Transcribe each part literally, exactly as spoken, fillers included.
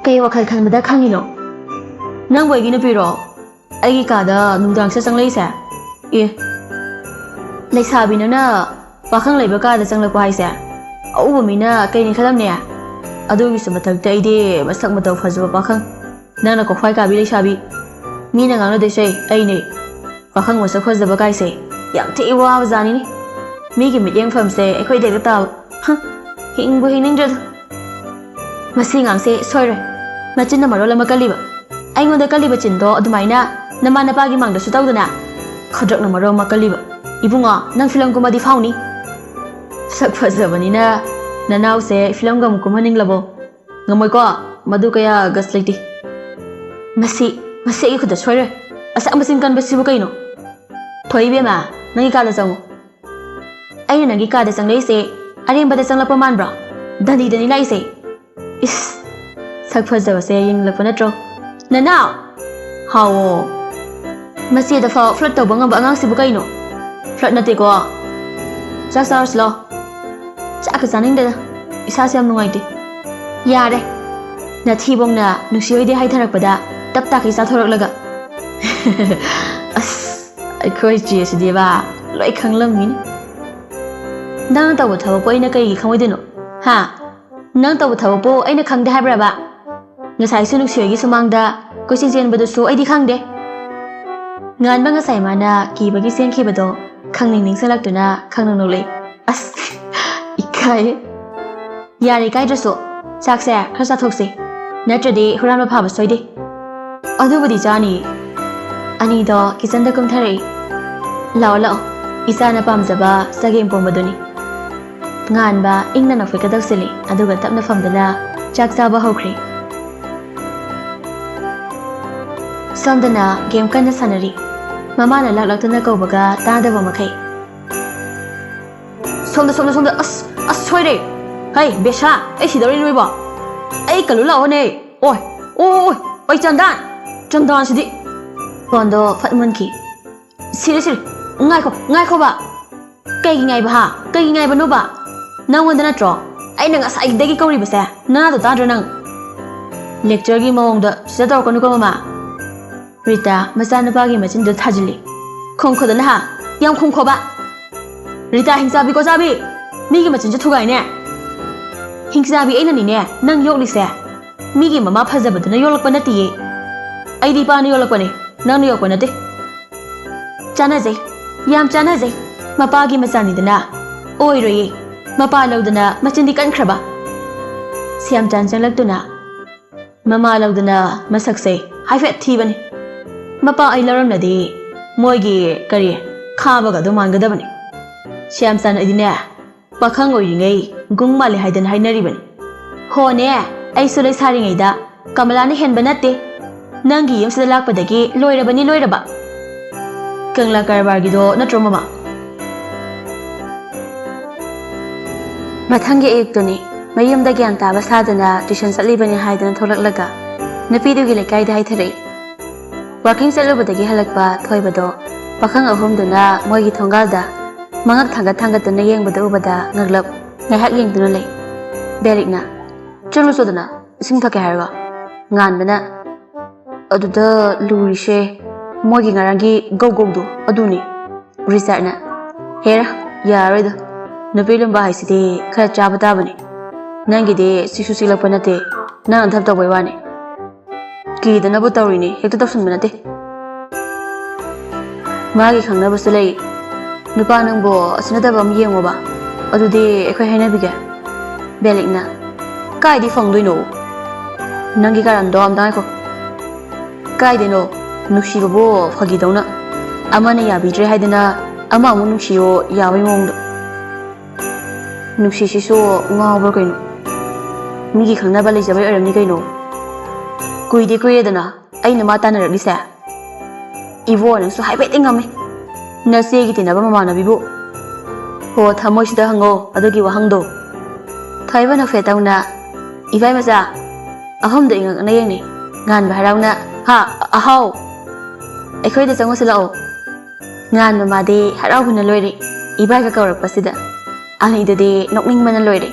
ꯀꯩ ꯋꯥꯈꯜ ꯈꯟꯕꯗ ꯈꯪꯉꯤꯅꯣ? ꯅꯪꯕꯨ ꯑꯩꯒꯤ ꯅꯨꯄꯤꯔꯣ? ꯑꯩꯒꯤ ꯀꯥꯗ ꯅꯨꯡꯗꯥꯡꯁꯤꯗ ꯆꯪꯂꯛꯏꯁꯦ? ꯑꯦ, ꯂꯩꯁꯥꯕꯤ ꯅꯪꯅ ꯄꯥꯈꯪ ꯂꯩꯕ ꯀꯥꯗ ꯆꯪꯂꯛꯄ ꯍꯥꯏꯁꯦ ꯑꯎꯕ ꯃꯤꯅ ꯀꯩꯅꯤ ꯈꯜꯂꯝꯅꯤ? ꯑꯗꯨꯒꯤꯁꯨ ꯃꯊꯛꯇ ꯑꯩꯗꯤ ꯃꯁꯛ ꯃꯇꯧ ꯐꯖꯕ ꯄꯥꯈꯪ, ꯅꯪꯅ ꯀꯣꯛꯐꯥꯏ ꯀꯥꯕꯤ ꯂꯩꯁꯥꯕꯤ꯫ ꯃꯤꯅ ꯉꯥꯡꯅꯗꯣꯏꯁꯦ ꯑꯩꯅꯦ꯫ ꯄꯥꯈꯪ ꯃꯁꯛ ꯐꯖꯕ ꯀꯥꯏꯁꯦ ꯌꯥꯝ ꯊꯤ ꯋꯥꯕ ꯖꯥꯠꯅꯤꯅꯦ꯫ ꯃꯤꯒꯤ ꯃꯤꯠꯌꯦꯡꯐꯝꯁꯦ ꯑꯩꯈꯣꯏꯗ ꯍꯦꯛꯇ ꯇꯥꯕ꯫ ꯍꯝ, ꯍꯤꯡꯕꯨ ꯍꯤꯡꯅꯤꯡꯗ꯭ꯔꯦꯗ꯫ ꯃꯁꯤ ꯉꯥꯡꯁꯦ ꯁꯣꯏꯔꯣꯏ꯫ ꯃꯆꯤꯟꯅ ꯃꯔꯣꯜ ꯑꯃ ꯀꯜꯂꯤꯕ꯫ ꯑꯩꯉꯣꯟꯗ ꯀꯜꯂꯤꯕ ꯆꯤꯟꯗꯣ ꯑꯗꯨꯃꯥꯏꯅ ꯅꯃꯥ ꯅꯄꯥꯒꯤ ꯃꯥꯡꯗꯁꯨ ꯇꯧꯗꯅ꯫ ꯈꯗ꯭ꯔꯛꯅ ꯃꯔꯣꯜ ꯑꯃ ꯀꯜꯂꯤꯕ꯫ ꯏꯕꯨꯡꯉꯣ, ꯅꯪ ꯐꯤꯂꯝ ꯀꯨꯝꯃꯗꯤ ꯐꯥꯎꯅꯤ꯫ ꯁꯛ ꯐꯖꯕꯅꯤꯅ ꯅꯅꯥꯎꯁꯦ ꯐꯤꯂꯝꯒ ꯑꯃꯨꯛ ꯀꯨꯝꯍꯟꯅꯤꯡꯂꯕꯣ? ꯉꯝꯃꯣꯏꯀꯣ, ꯃꯗꯨ ꯀꯌꯥ ꯒꯁ ꯂꯩꯇꯦ꯫ ꯃꯁꯤ, ꯃꯁꯤ ꯑꯩꯒꯤ ꯈꯨꯠꯇ ꯁꯣꯏꯔꯣꯏ꯫ ꯑꯁꯛ ꯃꯆꯤꯟ ꯀꯟꯕꯁꯤꯕꯨ ꯀꯩꯅꯣ? ꯊꯣꯏ ꯏꯕꯦꯝꯃ, ꯅꯪꯒꯤ ꯀꯥꯗ ꯆꯪꯉꯨ꯫ ꯑꯩꯅ ꯅꯪꯒꯤ ꯀꯥꯗ ꯆꯪꯂꯛꯏꯁꯦ ꯑꯔꯦꯝꯕꯗ ꯆꯪꯂꯛꯄ ꯃꯥꯟꯕ꯭ꯔꯣ? ꯗꯟꯗꯤ ꯗꯟꯗꯤ ꯂꯥꯛꯏꯁꯦ꯫ ꯏꯁ, ꯁꯛ ꯐꯖꯕꯁꯦ ꯌꯦꯡꯂꯛꯄ ꯅꯠꯇ꯭ꯔꯣ? ꯅꯅꯥꯎ! ꯍꯥꯎꯋꯣ꯫ ꯃꯆꯦꯗ ꯐꯥꯎ ꯐ꯭ꯂꯠ ꯇꯧꯕ ꯉꯝꯕ ꯑꯉꯥꯡꯁꯤꯕꯨ ꯀꯩꯅꯣ? ꯐ꯭ꯂꯠ ꯅꯠꯇꯦꯀꯣ꯫ ꯆꯥꯛ ꯆꯥꯔꯁꯤ ꯂꯥꯎ꯫ ꯆꯥꯛꯀ ꯆꯥꯅꯤꯡꯗꯦꯗ꯫ ꯏꯁꯥꯁꯦ ꯌꯥꯝ ꯅꯨꯡꯉꯥꯏꯇꯦ꯫ ꯌꯥꯔꯦ꯫ ꯅꯊꯤꯕꯣꯡꯅ ꯅꯨꯡꯁꯤ ꯑꯣꯏꯗꯦ ꯍꯥꯏꯊꯔꯛꯄꯗ ꯇꯞ ꯇꯥꯈꯩ ꯆꯥꯊꯣꯔꯛꯂꯒ꯫ ꯑꯁ, ꯑꯩꯈꯣꯏ ꯆꯦꯁꯤꯗꯤꯕ ꯂꯣꯏ ꯈꯪꯂꯝꯃꯤꯅꯤ꯫ ꯅꯪꯅ ꯇꯧꯕ ꯊꯕꯛꯄꯨ ꯑꯩꯅ ꯀꯩꯒꯤ ꯈꯪꯉꯣꯏꯗꯣꯏꯅꯣ? ꯍꯥ? ꯅꯪ ꯇꯧꯕ ꯊꯕꯛꯄꯨ ꯑꯩꯅ ꯈꯪꯗꯦ ꯍꯥꯏꯕ꯭ꯔꯕ? ꯉꯁꯥꯏꯁꯨ ꯅꯨꯡꯁꯤꯍꯣꯏꯒꯤ ꯁꯨꯃꯥꯡꯗ ꯀꯣꯏꯆꯦꯟ ꯆꯦꯟꯕꯗꯨꯁꯨ ꯑꯩꯗꯤ ꯈꯪꯗꯦ꯫ ꯉꯥꯟꯕ ꯉꯁꯥꯏ ꯃꯥꯅ ꯀꯤꯕꯒꯤ ꯆꯦꯟꯈꯤꯕꯗꯣ ꯈꯪꯅꯤꯡ ꯅꯤꯡꯁꯤꯡꯂꯛꯇꯨꯅ ꯈꯪꯅꯣꯛ ꯅꯣꯛꯂꯛꯏ꯫ ꯑꯁ, ꯏꯀꯥꯏ꯫ ꯌꯥꯔꯦ, ꯏꯀꯥꯏꯗ꯭ꯔꯁꯨ꯫ ꯆꯥꯛꯁꯦ ꯈꯔ ꯆꯥꯊꯣꯛꯁꯦ꯫ ꯅꯠꯇ꯭ꯔꯗꯤ ꯍꯨꯔꯥꯟꯕ ꯐꯥꯕ ꯁꯣꯏꯗꯦ꯫ ꯑꯗꯨꯕꯨꯗꯤ ꯆꯥꯅꯤ꯫ ꯑꯅꯤꯗꯣ ꯀꯤꯆꯟꯗ ꯀꯨꯝꯊꯔꯛꯏ꯫ ꯂꯥꯛꯑꯣ, ꯂꯥꯛꯑꯣ꯫ ꯏꯆꯥꯅ ꯄꯥꯝꯖꯕ ꯆꯒꯦꯝ ꯄꯣꯝꯕꯗꯨꯅꯤ꯫ ꯉꯥꯟꯕ ꯏꯪꯅ ꯅꯣꯛꯐꯦꯠꯀ ꯇꯧꯁꯤꯜꯂꯤ, ꯑꯗꯨꯒ ꯇꯞꯅ ꯐꯝꯗꯨꯅ ꯆꯥꯛ ꯆꯥꯕ ꯍꯧꯈ꯭ꯔꯦ꯫ ꯁꯣꯝꯗꯅ ꯒꯦꯝ ꯀꯟꯅ ꯁꯥꯟꯅꯔꯤ꯫ ꯃꯃꯥꯅ ꯂꯥꯛꯂꯛꯇꯨꯅ ꯀꯧꯕꯒ ꯇꯥꯗꯕ ꯃꯈꯩ꯫ ꯁꯣꯝꯗ, ꯁꯣꯝꯗ, ꯁꯣꯝꯗ꯫ ꯑꯁ, ꯑꯁ, ꯁꯣꯏꯔꯦ꯫ ꯍꯩ, ꯕꯦꯁꯥ, ꯑꯩ ꯁꯤꯗꯧꯔꯦ ꯅꯣꯏꯕꯣ꯫ ꯑꯩ ꯀꯜꯂꯨ ꯂꯥꯛꯑꯣꯅꯦ꯫ ꯑꯣꯏ, ꯑꯣꯏ, ꯑꯣꯏ, ꯑꯣꯏ, ꯆꯟꯗꯥꯟ꯫ ꯆꯟꯗꯥꯟꯁꯤꯗꯤ꯫ ꯐꯣꯟꯗꯣ ꯐꯠ ꯃꯨꯟꯈꯤ꯫ ꯁꯤꯔꯦ, ꯁꯤꯔꯦ꯫ ꯉꯥꯏꯈꯣ, ꯉꯥꯏꯈꯣꯕ꯫ ꯀꯩꯒꯤ ꯉꯥꯏꯕ ꯍꯥ? ꯀꯩꯒꯤ ꯉꯥꯏꯕꯅꯣꯕ? ꯅꯪꯉꯣꯟꯗ ꯅꯠꯇ꯭ꯔꯣ ꯑꯩꯅ ꯉꯁꯥꯏꯗꯒꯤ ꯀꯧꯔꯤꯕꯁꯦ? ꯅꯅꯥꯗꯣ ꯇꯥꯗ꯭ꯔꯣ ꯅꯪ? lecture ꯒꯤ ꯃꯑꯣꯡꯗ ꯁꯤꯗ ꯇꯧꯔꯛꯀꯅꯨꯀꯣ, ꯃꯃꯥ꯫ ꯔꯤꯇꯥ ꯃꯆꯥꯅꯨꯄꯥꯒꯤ ꯃꯆꯤꯟꯗꯨ ꯊꯥꯖꯤꯜꯂꯤ꯫ ꯈꯣꯡꯈꯣꯗ ꯅꯍꯥ, ꯌꯥꯝ ꯈꯣꯡꯈꯣꯕ꯫ ꯔꯤꯇꯥ, ꯍꯤꯡꯆꯥꯕꯤ ꯀꯣꯆꯥꯕꯤ, ꯃꯤꯒꯤ ꯃꯆꯤꯟꯁꯨ ꯊꯨꯒꯥꯏꯅꯦ꯫ ꯍꯤꯡꯆꯥꯕꯤ, ꯑꯩꯅꯅꯤꯅꯦ ꯅꯪ ꯌꯣꯛꯂꯤꯁꯦ꯫ ꯃꯤꯒꯤ ꯃꯃꯥ ꯐꯖꯕꯗꯨꯅ ꯌꯣꯛꯂꯛꯄ ꯅꯠꯇꯤꯌꯦ꯫ ꯑꯩꯗꯤ ꯏꯄꯥꯅ ꯌꯣꯛꯂꯛꯄꯅꯦ, ꯅꯪꯅ ꯌꯣꯛꯄ ꯅꯠꯇꯦ꯫ ꯆꯥꯟꯅꯖꯩ, ꯌꯥꯝ ꯆꯥꯟꯅꯖꯩ꯫ ꯃꯄꯥꯒꯤ ꯃꯆꯥꯅꯤꯗꯅ꯫ ꯑꯣꯏꯔꯣꯏꯌꯦ꯫ ꯃꯄꯥ ꯂꯧꯗꯅ ꯃꯆꯤꯟꯗꯤ ꯀꯟꯈ꯭ꯔꯕ꯫ ꯁ꯭ꯌꯥꯝꯆꯥꯟ ꯆꯪꯂꯛꯇꯨꯅ ꯃꯃꯥ ꯂꯧꯗꯅ ꯃꯁꯛꯁꯦ ꯍꯥꯏꯐꯦꯠ ꯊꯤꯕꯅꯤ꯫ ꯃꯄꯥ ꯑꯩ ꯂꯧꯔꯝꯂꯗꯤ ꯃꯣꯏꯒꯤ ꯀꯔꯤ ꯈꯥꯕꯒ ꯑꯗꯨ ꯃꯥꯟꯒꯗꯕꯅꯤ꯫ ꯁ꯭ꯌꯥꯝꯆꯥꯟ ꯑꯩꯗꯤꯅꯦ ꯄꯥꯈꯪ ꯑꯣꯏꯔꯤꯉꯩ ꯒꯨꯡ ꯃꯥꯜꯂꯦ ꯍꯥꯏꯗꯅ ꯍꯥꯏꯅꯔꯤꯕꯅꯤ꯫ ꯍꯣꯅꯦ, ꯑꯩꯁꯨ ꯂꯩꯁꯥꯔꯤꯉꯩꯗ ꯀꯃꯂꯥꯅ ꯍꯦꯟꯕ ꯅꯠꯇꯦ꯫ ꯅꯪꯒꯤ ꯌꯨꯝꯁꯤꯗ ꯂꯥꯛꯄꯗꯒꯤ ꯂꯣꯏꯔꯕꯅꯤ ꯂꯣꯏꯔꯕ꯫ ꯀꯪꯂꯥ ꯀꯔꯕꯥꯔꯒꯤꯗꯣ ꯅꯠꯇ꯭ꯔꯣ ꯃꯃꯥ? ꯃꯊꯪꯒꯤ ꯑꯌꯨꯛꯇꯨꯅꯤ ꯃꯌꯨꯝꯗ ꯒ꯭ꯌꯥꯟ ꯇꯥꯕ ꯁꯥꯗꯅ tuition ꯆꯠꯂꯤꯕꯅꯤ ꯍꯥꯏꯗꯅ ꯊꯣꯛꯂꯛꯂꯒ ꯅꯨꯄꯤꯗꯨꯒꯤ ꯂꯩꯀꯥꯏꯗ ꯍꯥꯏꯊꯔꯛꯏ꯫ Working ꯆꯠꯂꯨꯕꯗꯒꯤ ꯍꯜꯂꯛꯄ ꯊꯣꯏꯕꯗꯣ ꯄꯥꯈꯪ ꯑꯍꯨꯝꯗꯨꯅ ꯃꯣꯏꯒꯤ ꯊꯣꯡꯒꯥꯜꯗ ꯃꯉꯛ ꯊꯥꯡꯒꯠ ꯊꯥꯡꯒꯠꯇꯨꯅ ꯌꯦꯡꯕꯗ ꯎꯕꯗ ꯉꯛꯂꯞ ꯉꯥꯏꯍꯥꯛ ꯌꯦꯡꯗꯨꯅ ꯂꯩ꯫ ꯕꯦꯔꯤꯛꯅ, "ꯆꯠꯂꯨ ꯆꯣꯗꯅ, ꯏꯁꯤꯡ ꯊꯛꯀꯦ ꯍꯥꯏꯔꯒ?" ꯉꯥꯟꯕꯅ, "ꯑꯗꯨꯗ ꯂꯨꯔꯤꯁꯦ ꯃꯣꯏꯒꯤ ꯉꯔꯥꯡꯒꯤ ꯒꯧ ꯒꯧꯗꯣ ꯑꯗꯨꯅꯤ꯫" ꯔꯤꯆꯥꯔꯗꯅ, "ꯍꯦꯔꯥ, ꯌꯥꯔꯣꯏꯗ, ꯅꯨꯄꯤ ꯂꯨꯝꯕ ꯍꯥꯏꯁꯤꯗꯤ ꯈꯔ ꯆꯥꯕ ꯇꯥꯕꯅꯤ꯫ ꯅꯪꯒꯤꯗꯤ ꯆꯤꯛꯁꯨ ꯆꯤꯛꯂꯛꯄ ꯅꯠꯇꯦ, ꯅꯪꯅ ꯊꯕꯛ ꯇꯧꯕꯩ ꯋꯥꯅꯤ꯫ ꯀꯤꯗꯅꯕ ꯇꯧꯔꯤꯅꯤ, ꯍꯦꯛꯇ ꯇꯧꯁꯟꯕ ꯅꯠꯇꯦ꯫" "ꯃꯥꯒꯤ ꯈꯪꯅꯕꯁꯨ ꯂꯩ꯫ ꯅꯨꯄꯥ ꯅꯪꯕꯨ ꯑꯁꯤ ꯅꯠꯇꯕ ꯑꯃ ꯌꯦꯡꯉꯣꯕ, ꯑꯗꯨꯗꯤ ꯑꯩꯈꯣꯏ ꯍꯥꯏꯅꯕꯤꯒꯦ꯫" ꯕꯦꯂꯤꯛꯅ, "ꯀꯥꯏꯗꯤ ꯐꯪꯗꯣꯏꯅꯣ? ꯅꯪꯒꯤ ꯀꯔꯟꯗꯣ ꯑꯝꯇ ꯉꯥꯏꯈꯣ꯫ ꯀꯥꯏꯗꯩꯅꯣ? ꯅꯨꯡꯁꯤꯕꯕꯨ ꯐꯥꯒꯤꯗꯧꯅ ꯑꯃꯅ ꯌꯥꯕꯤꯗ꯭ꯔꯦ ꯍꯥꯏꯗꯅ ꯑꯃ ꯑꯃꯨꯛ ꯅꯨꯡꯁꯤꯌꯣ ꯌꯥꯕꯩ ꯃꯑꯣꯡꯗ꯫ ꯅꯨꯡꯁꯤꯁꯤꯁꯨ ꯉꯥꯎꯕ꯭ꯔꯥ ꯀꯩꯅꯣ? ꯃꯤꯒꯤ ꯈꯪꯅꯕ ꯂꯩꯖꯕꯩ ꯑꯣꯏꯔꯝꯅꯤ ꯀꯩꯅꯣ꯫ ꯀꯨꯏꯗꯤ ꯀꯨꯏꯔꯦꯗꯅ ꯑꯩꯅ ꯃꯥ ꯇꯥꯟꯅꯔꯛꯂꯤꯁꯦ꯫ ꯏꯕꯣ, ꯅꯪꯁꯨ ꯍꯥꯏꯐꯦꯠꯇꯤ ꯉꯝꯃꯦ, ꯅꯆꯦꯒꯤ ꯇꯤꯟꯅꯕ ꯃꯃꯥꯟꯅꯕꯤꯕꯨ꯫ ꯍꯣ, ꯊꯃꯣꯏꯁꯤꯗ ꯍꯪꯉꯣ ꯑꯗꯨꯒꯤ ꯋꯥꯍꯪꯗꯣ꯫" ꯊꯣꯏꯕ ꯅꯣꯛꯐꯦꯠ ꯇꯧꯅ, "ꯏꯕꯥꯏ ꯃꯆꯥ꯫" ꯑꯍꯨꯝꯗꯣ ꯏꯉꯛꯅ ꯌꯦꯡꯅꯩ꯫ ꯉꯥꯟꯕ ꯍꯔꯥꯎꯅ, "ꯍꯥ, ꯑꯍꯥꯎ, ꯑꯩꯈꯣꯏꯗ ꯆꯪꯉꯨꯁꯤ ꯂꯥꯛꯑꯣ꯫" ꯉꯥꯟꯕ ꯃꯥꯗꯤ ꯍꯔꯥꯎꯕꯅ ꯂꯣꯏꯔꯦ ꯏꯕꯥꯏꯒ ꯀꯧꯔꯛꯄꯁꯤꯗ꯫ ꯑꯅꯤꯗꯨꯗꯤ ꯅꯣꯛꯅꯤꯡꯕꯅ ꯂꯣꯏꯔꯦ꯫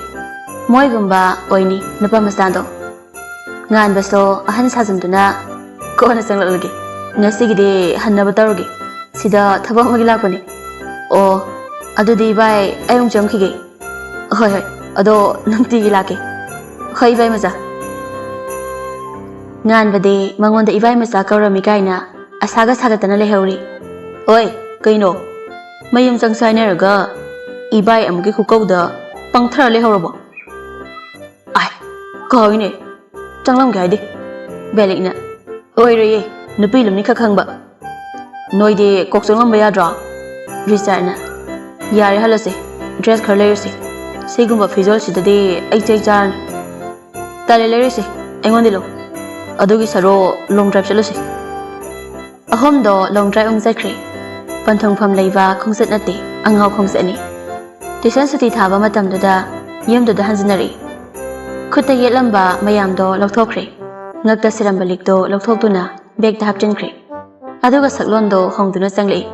ꯃꯣꯏꯒꯨꯝꯕ ꯑꯣꯏꯅꯤ ꯅꯨꯄꯥ ꯃꯆꯥꯗꯣ꯫ ꯉꯥꯟꯕꯁꯨ ꯑꯍꯟ ꯁꯥꯖꯟꯗꯨꯅ, "ꯀꯣꯟꯅ ꯆꯪꯂꯛꯂꯒꯦ, ꯉꯁꯤꯒꯤꯗꯤ ꯍꯟꯅꯕ ꯇꯧꯔꯒꯦ, ꯁꯤꯗ ꯊꯕꯛ ꯑꯃꯒꯤ ꯂꯥꯛꯄꯅꯤ꯫ ꯑꯣ, ꯑꯗꯨꯗꯤ ꯏꯕꯥꯏ, ꯑꯩ ꯑꯃꯨꯛ ꯆꯪꯈꯤꯒꯦ꯫ ꯍꯣꯏ ꯍꯣꯏ, ꯑꯗꯣ ꯅꯨꯡꯇꯤꯒꯤ ꯂꯥꯛꯀꯦ꯫ ꯍꯣꯏ ꯏꯕꯥꯏ ꯃꯆꯥ꯫" ꯉꯥꯟꯕꯗꯤ ꯃꯉꯣꯟꯗ ꯏꯕꯥꯏ ꯃꯆꯥ ꯀꯧꯔꯝꯃꯤ ꯀꯥꯏꯅ ꯑꯁꯥꯒ ꯁꯥꯒꯠꯇꯅ ꯂꯩꯍꯧꯔꯤ꯫ "ꯑꯣꯏ, ꯀꯩꯅꯣ? ꯃꯌꯨꯝ ꯆꯪꯁꯦ ꯍꯥꯏꯅꯔꯒ ꯏꯕꯥꯏ ꯑꯃꯨꯛꯀꯤ ꯈꯨꯀꯧꯗ ꯄꯪꯊꯔ ꯂꯩꯍꯧꯔꯕꯣ?" "ꯑꯥꯏ, ꯀꯥꯎꯏꯅꯦ, ꯆꯪꯂꯝꯒꯦ ꯍꯥꯏꯗꯦ꯫" ꯕꯦꯂꯤꯛꯅ, "ꯑꯣꯏꯔꯣꯏꯌꯦ, ꯅꯨꯄꯤ ꯂꯨꯝꯅꯤ ꯈꯛ ꯈꯪꯕ꯫ ꯅꯣꯏꯗꯤ ꯀꯣꯛ ꯆꯪꯂꯝꯕ ꯌꯥꯗ꯭ꯔꯣ?" ꯔꯤꯆꯥꯔꯗꯅ, "ꯌꯥꯔꯦ, ꯍꯜꯂꯁꯦ, ꯗ꯭ꯔꯦꯁ ꯈꯔ ꯂꯩꯔꯨꯁꯦ꯫ ꯁꯤꯒꯨꯝꯕ ꯐꯤꯖꯣꯜꯁꯤꯗꯗꯤ ꯑꯩ ꯆꯩ ꯆꯥꯔꯅꯤ꯫" "ꯇꯜꯂꯦ, ꯂꯩꯔꯣꯏꯁꯦ, ꯑꯩꯉꯣꯟꯗ ꯂꯧ꯫ ꯑꯗꯨꯒꯤ ꯁꯔꯨꯛ ꯂꯣꯡ ꯗ꯭ꯔꯥꯏꯚ ꯆꯠꯂꯨꯁꯦ꯫" ꯑꯍꯨꯝꯗꯣ ꯂꯣꯡ ꯗ꯭ꯔꯥꯏꯚ ꯑꯃꯨꯛ ꯆꯠꯈ꯭ꯔꯦ꯫ ꯄꯟꯊꯨꯡꯐꯝ ꯂꯩꯕ ꯈꯣꯡꯆꯠ ꯅꯠꯇꯦ, ꯑꯉꯥꯎ ꯈꯣꯡꯆꯠꯅꯤ꯫ ꯇ꯭ꯌꯨꯁꯟ ꯁꯨꯇꯤ ꯊꯥꯕ ꯃꯇꯝꯗꯨꯗ ꯌꯨꯝꯗꯨꯗ ꯍꯟꯖꯤꯟꯅꯔꯛꯏ꯫ ꯈꯨꯠꯇ ꯌꯦꯠꯂꯝꯕ ꯃꯌꯥꯝꯗꯣ ꯂꯧꯊꯣꯛꯈ꯭ꯔꯦ꯫ ꯉꯛꯇ ꯁꯤꯔꯝꯕ ꯂꯤꯛꯇꯣ ꯂꯧꯊꯣꯛꯇꯨꯅ ꯕꯦꯒꯇ ꯍꯥꯞꯆꯤꯟꯈ꯭ꯔꯦ꯫ ꯑꯗꯨꯒ ꯁꯛꯂꯣꯟꯗꯣ ꯍꯣꯡꯗꯨꯅ ꯆꯪꯂꯛꯏ꯫